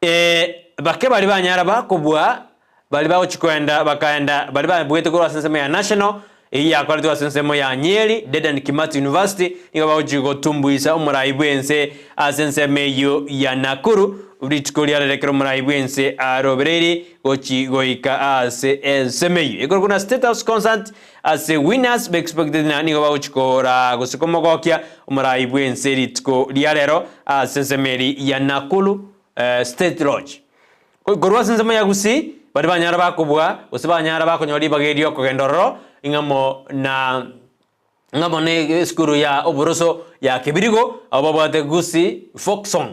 Ee, bake baria banyara bakobua, baria bagochia koenda bakaenda, baria babuete korwa ase ensemo ya National, eyio yakoretwe ase ensemo ya Nyeri, Dedan Kimathi University, nigo bagochia gotumbuisa omorai bw'ense ase ensemo eyio ya Nakuru, rituko riarero ekero omorai bw'ense arobereiri gochi goika ase ensemo eyio. Ekorokwa na State House Concert ase winners be expected na nigo bagochia koraa gose komogokia omorai bw'ense rituko riarero ase ensemo eri ya Nakuru State Lodge. Korwa ase ensemo ya Gusii, baria banyara bakobua gose banyara bakonyora ribaga erio okogenda ororo ing'amo na ng'amo na esukuru ya oboroso ya Kebirigo, abwo babwate Gusii Folk Song.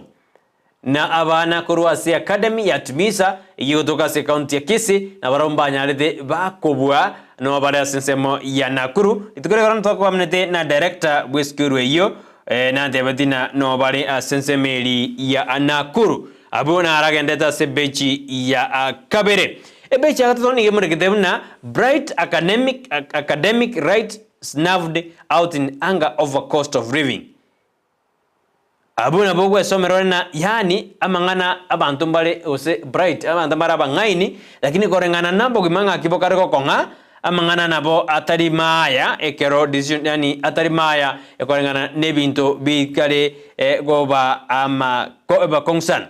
Na abana korwa ase Academy ya Tumisa eyio egotoka ase ekaunti ya Kisii, nabarabwo mbanyarete bakobua nabo bare ase ensemo ya Nakuru. Rituko ri'ekero ntwakoamanete na director bw'esukuru eyio, Nantebeti na nobare ase ensemo eri ya Nakuru. Abwo naragendete ase ebechi ya kabere. Ebechi ya gatato nigo emorekete buna Bright Academic, Academic Right Snuffed Out in Anger Over Cost of Living. Abwo nabo ogwesomera ore na yaani amang'ana abanto mbare gose bright abanto mbare abang'aini lakini koreng'ana na obogima ng'aki bokare gokong'a Amang'ana nabo atari maya ekero decision yaani atari maya ekoreng'ana nebinto bikare goba ama bakong'u sana.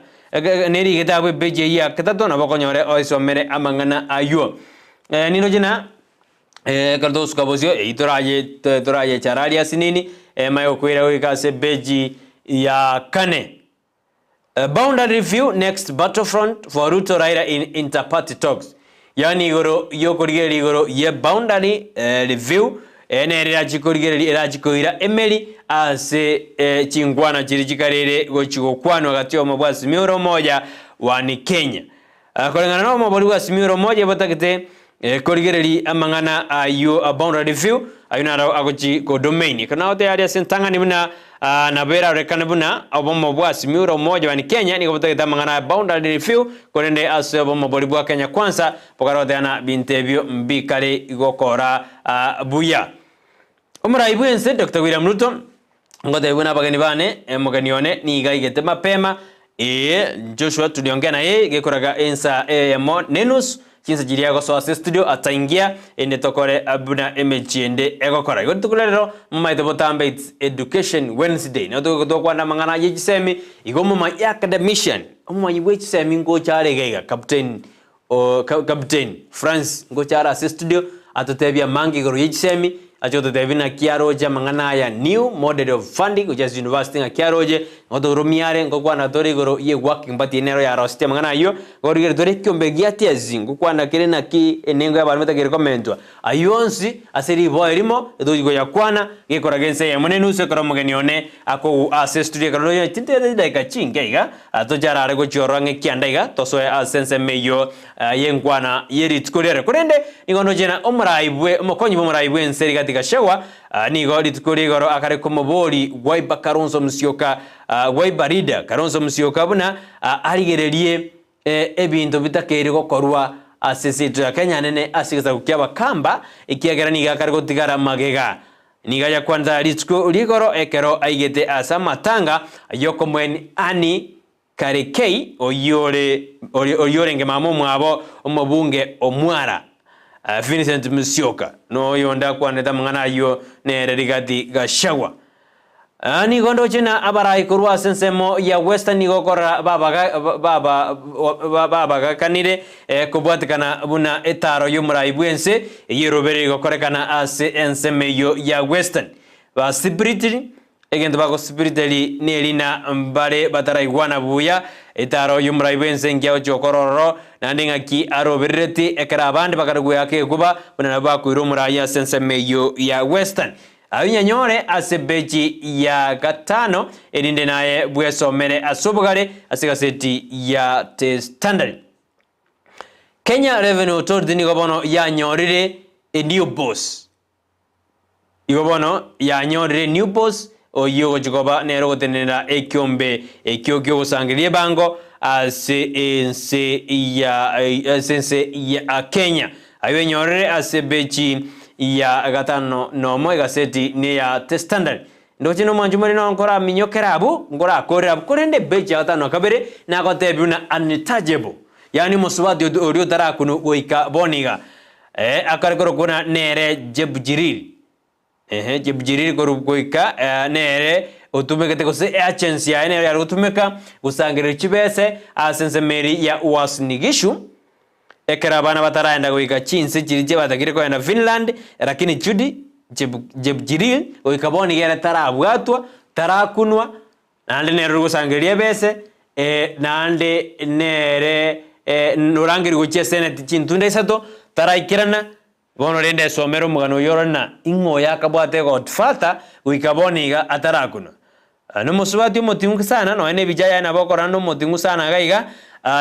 Nerigete abwo epage eyio ya gatato nabo okonyore oisomere amang'ana aywo. Niroche na. Ekero togosuka bosio, eyio toraye torayechare aria asinini, emanye gokoira goika ase epeji ya kane. Boundary review next battlefront for Ruto Raila in inter-party talks. Yaani igoro yokorigereria igoro ye boundary review eye nere erachi korigereria erachi koira emeri ase chinkwana chiria chikarere gochi gokwanwa gati yomo bwa Azimio la Umoja One Kenya. Koreng'ana nomobori bwa Azimio la Umoja botagete korigereria amang'ana ayio a boundary review ayio naro agochi ko domain. Ekero nagotebia aria ase entang'ani buna nabo erarorekane buna obomo bwa Azimio la Umoja One Kenya nigo botagete amang'ana a boundary review korende ase obomo boria bwa Kenya Kwanza bokare goteba ng'a binto ebio mbikare gokora buya. Omorai bw'ense Doctor William Ruto Ngotebiwe nabageni bane, omogeni one nigo aigete mapema, ee, Joshua tuliongea na yeye gekoraga ensa eyemo nenusu, chinsa chiria agosoa ase estudio ataingia, ende tokore buna emechie ende egokora. Igo rituko ria rero momaete botambe it's education Wednesday, nabo togoika tokwana amang'ana ye chisemi, igo omomanyi academician, omomanyi bwe chisemi ngocha are iga iga, Captain o Captain Francis ngocha are ase estudio atotebie amange igoro ye chisemi, ache gototebia naki aroche amang'ana aya new model of funding gochia ase university ng'aki aroche, ngotoromia are ngokwana tore igoro ye working party nero yarosetie amang'ana ayio, ngorigereria tore ekiombe gia TSC ngokwana kere naki enengo y'abaremi etagere komentwa. Ayio onsi ase riboa erimo etochi koyakwana, gekoraga ense eyemo nenusu ekero omogeni one akogwa ase estudio ekero roche chintete chidaeka chinke iga, toche arare gochia ororo ang'e kianda iga, tosoe ase ensemo eyio y'enkwana ye rituko riare. Korende nigo ndoche ng'a omorai bwe omokonyi bw'omorai bw'ense Rigathi Gachagua nigo rituko ria igoro akare komobori Wiper Kalonzo Musyoka, Wiper leader Kalonzo Musyoka buna arigererie Ebinto bitakeire gokorwa ase ense ya Kenya nene ase egesaku ki'Abakamba, ekiagera nigo akare gotigara magega. Nigo ayakwanete rituko ri'igoro ekero aigete ase amatanga y'okomoeni Annie Karikei oyio ore oyio orenge mama omwabo omobunge Omwara Vincent Musyoka, na oyonde akwanete amang'ana ayio nere Rigathi Gachagua. Nigo ndoche na abarai korwa ase ensemo ya Western nigo okorora babagakanire kobwatekana buna etaro y'omorai bw'ense eyio erobereire gokorekana ase ensemo eyio ya Western. Basipiritiri, egento bagosipiriteri nerina mbare bataraigwana buya etaro y'omorai bw'ense engiya gochia gokora ororo, naende ng'aki aroberereti ekero abande bakare goeaka egekuba buna nabwo bakoira omorai ase ensemo eyio ya Western. Ayio nyanyore ase peji ya gatano, erinde naye bwesomere ase obogare ase egaseti ya The Standard. Kenya Revenue Authority nigo bono yanyorire a new boss. Igo bono yanyorire a new boss oyio ogochia koba nere ogotenenera ekiombe ekio kiogosangereria ebango ase ense ya ase ense ya Kenya. Ayio enyorire ase ebechi ya gatano nomo egaseti neya The Standard. Ndoche nomwanchi more noo nkoraminyokere abwo, nkorakorere abwo, korende ebechi ya gatano na kabere nagotebia buna untouchable, yaani omosubati oria otarakunwa goika bono iga. Eh, akare korokwa buna nere Jebjiril. Ehe, Jebjiril korwa goika nere otumegete gose eagency yaye nero yare gotumeka gosangereria chibese ase ensemo eria ya Uasin Gishu, Ekero abana bataraenda goika chinse chiria chiabatagire kogenda Finland, lakini Judy Jepchiril goika bono iga ere tarabwatwa, tarakunwa, naende nere ore gosangereria ebese, naende nere norangerigwe gochia eseneti chintunda isato, taraikerana, bono rende esomere omogano oyio orore ng'a ing'o oyo akabwate egodfather goika bono iga atarakunwa. Nomosubati omoting'u sana, nonya nebicha yaye nabo okorora nomoting'u sana iga iga,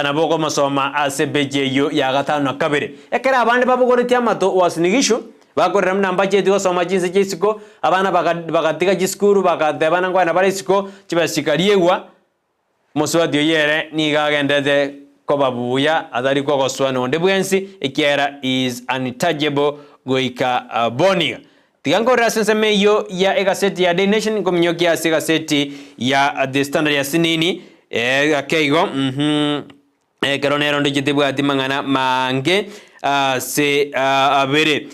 nabo okomosoma ase epeji eyio ya gatano na kabere. Ekero abande babogoretie amato Uasin Gishu, bakorera buna mbacheti gosoma chinse chia isiko, abana bagatiga chisukuru bagatebana nkoenda bare isiko, chibesa chikariegwa, omosubati oyio ere nigo agenderete koba buya atari kogoswa nonde bwensi, ekiagera he is untouchable goika bono iga. Tiga nkorere ase ensemo eyio ya egaseti ya Daily Nation nkominyokia ase egaseti ya The Standard ya Sinini ake igo mm ekero nero ndoche tebwati mang'ana mange ase abere.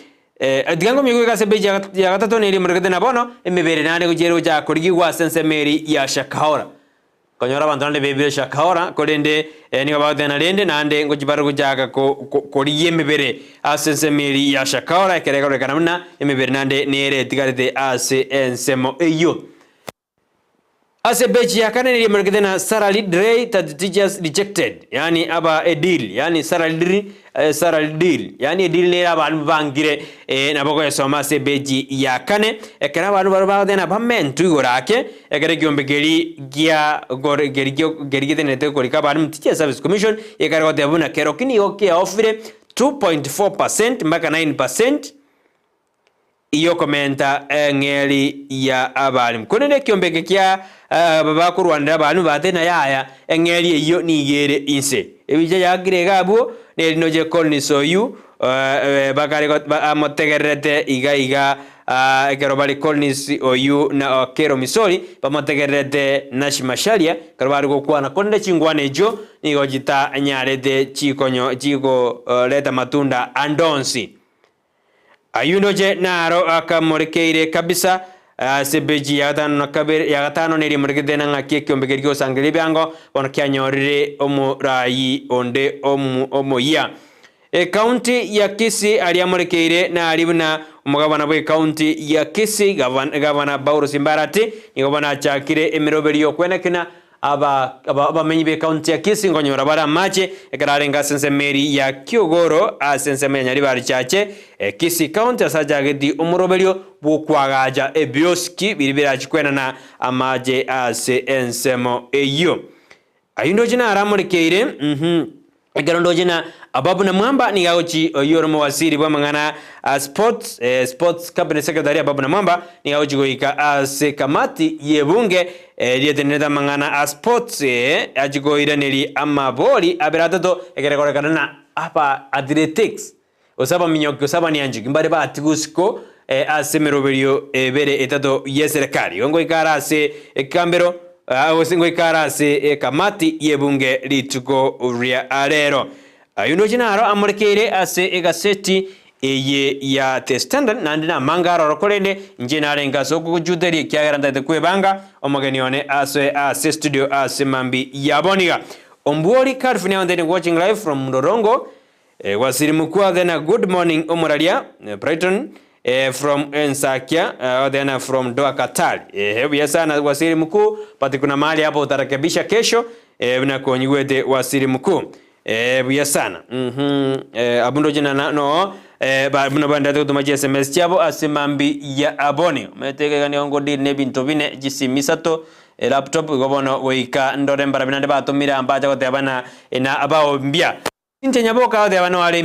Tiga nkominyokia ase page ya gatato neria emorekete na bono emebere naende gochia ere gochaka korigigwa ase ensemo eria ya Shakahola. Konyora abanto naende bebire Shakahola, korende nigo bagoteba rende naende ngochia bare gochaka korigia emebere ase ensemo eria ya Shakahola, ekero ekororekana buna emebere naende nere etigarete ase ensemo eyio. Ase epeji ya kane nigo emorekete na Salary delay that teachers rejected, yaani aba edeal, yaani salary delay, salary deal, yaani edeal nere abandu bangire eh, nabo goesoma ase epeji ya kane, ekero abandu baria bagoteba na bamentwe igoro ake, ekero ekiombe keria gia gore keria kio keria getenerete korika abalimu Teachers Service Commission, gekare goteba buna keroki nigo kiaofire 2.4% mpaka 9%, Y'okomenta eng'eria ya abalimu. Korende ekiombe eke kia aba bakorwanera abalimu batebire na yaya, eng'eria eyio nigo ere inse. Ebicha yakire iga abwo, nerino je Collins oyio bakare amotegererete iga iga ekero bare Collins oyio na Okello Misori bamotegererete Nash Macharia ekero bare gokwana korende chingwana echio nigo chitanyarete chikonyo chikoreta matunda ande onsi. Ayio ndoche naro akamorekeire kabisa ase epeji ya gatano na kabere ya gatano neria emorekete na ng'aki ekiombe keria gi'ogosangereria ebiango bono kianyorire omoraai onde omoyia. Ekaunti ya Kisii aria amorekeire naria buna omogabana bw'ekaunti ya Kisii gavana Paul Simbarati nigo bono achakire emeroberio y'okwenekina Aba abamenyi b'ekaunti ya Kisii nkonyora bare amache ekero arenge ase ensemo eria ya Kiogoro ase ensemo ya Nyaribari Chache, Kisii County ase achageti omoroberio bw'okoagacha ebiosiki biria birachi kwenana amache ase ensemo eyio. Ayio ndoche naro amorekeire, uhum. Ekero ndoche na Ababu Namwamba nigo agochi oyio ore omowaziri bw'amang'ana a sports, sports cabinet secretary Ababu Namwamba nigo agochi goika ase kamati y'ebunge eria etenenerete amang'ana a sports achi koiraneria amabori abere atato ekero ekorekana na aba athletics gose abaminyoki gose abanianchoki mbare batigwe isiko ase emeroberio ebere etato y'eserekari. Igo ngoika are ase ekegambero gose ngoika are ase ekamati y'ebunge rituko ria rero. Ayio ndoche naro amorekeire ase egaseti eye ya The Standard, naende namange aroro, korende inche narenge ase okogochuteria ekiagera ntagete kwebanga omogeni one asoe ase studio ase mambia ya bono iga. Ombuori Calvin Aonteni watching live from Mlolongo. Wasiri mkuu then good morning omoraria Brighton from Ensakia then from Doha Qatar ehe buya sana wasiri mkuu but kuna mahali hapo utarekebisha kesho buna konyigwete wasiri mkuu buya sana uhmm abwo ndoche na no buna baenderete gotoma chi sms chiabo ase mambi ya aboni omanyete iga nigo ngo deal nebinto bine chisimi isato elaptop igo bono goika ndore mbarabwo naende batomire aa mbacha goteba na abaombia. Inche nyaboka goteba noare.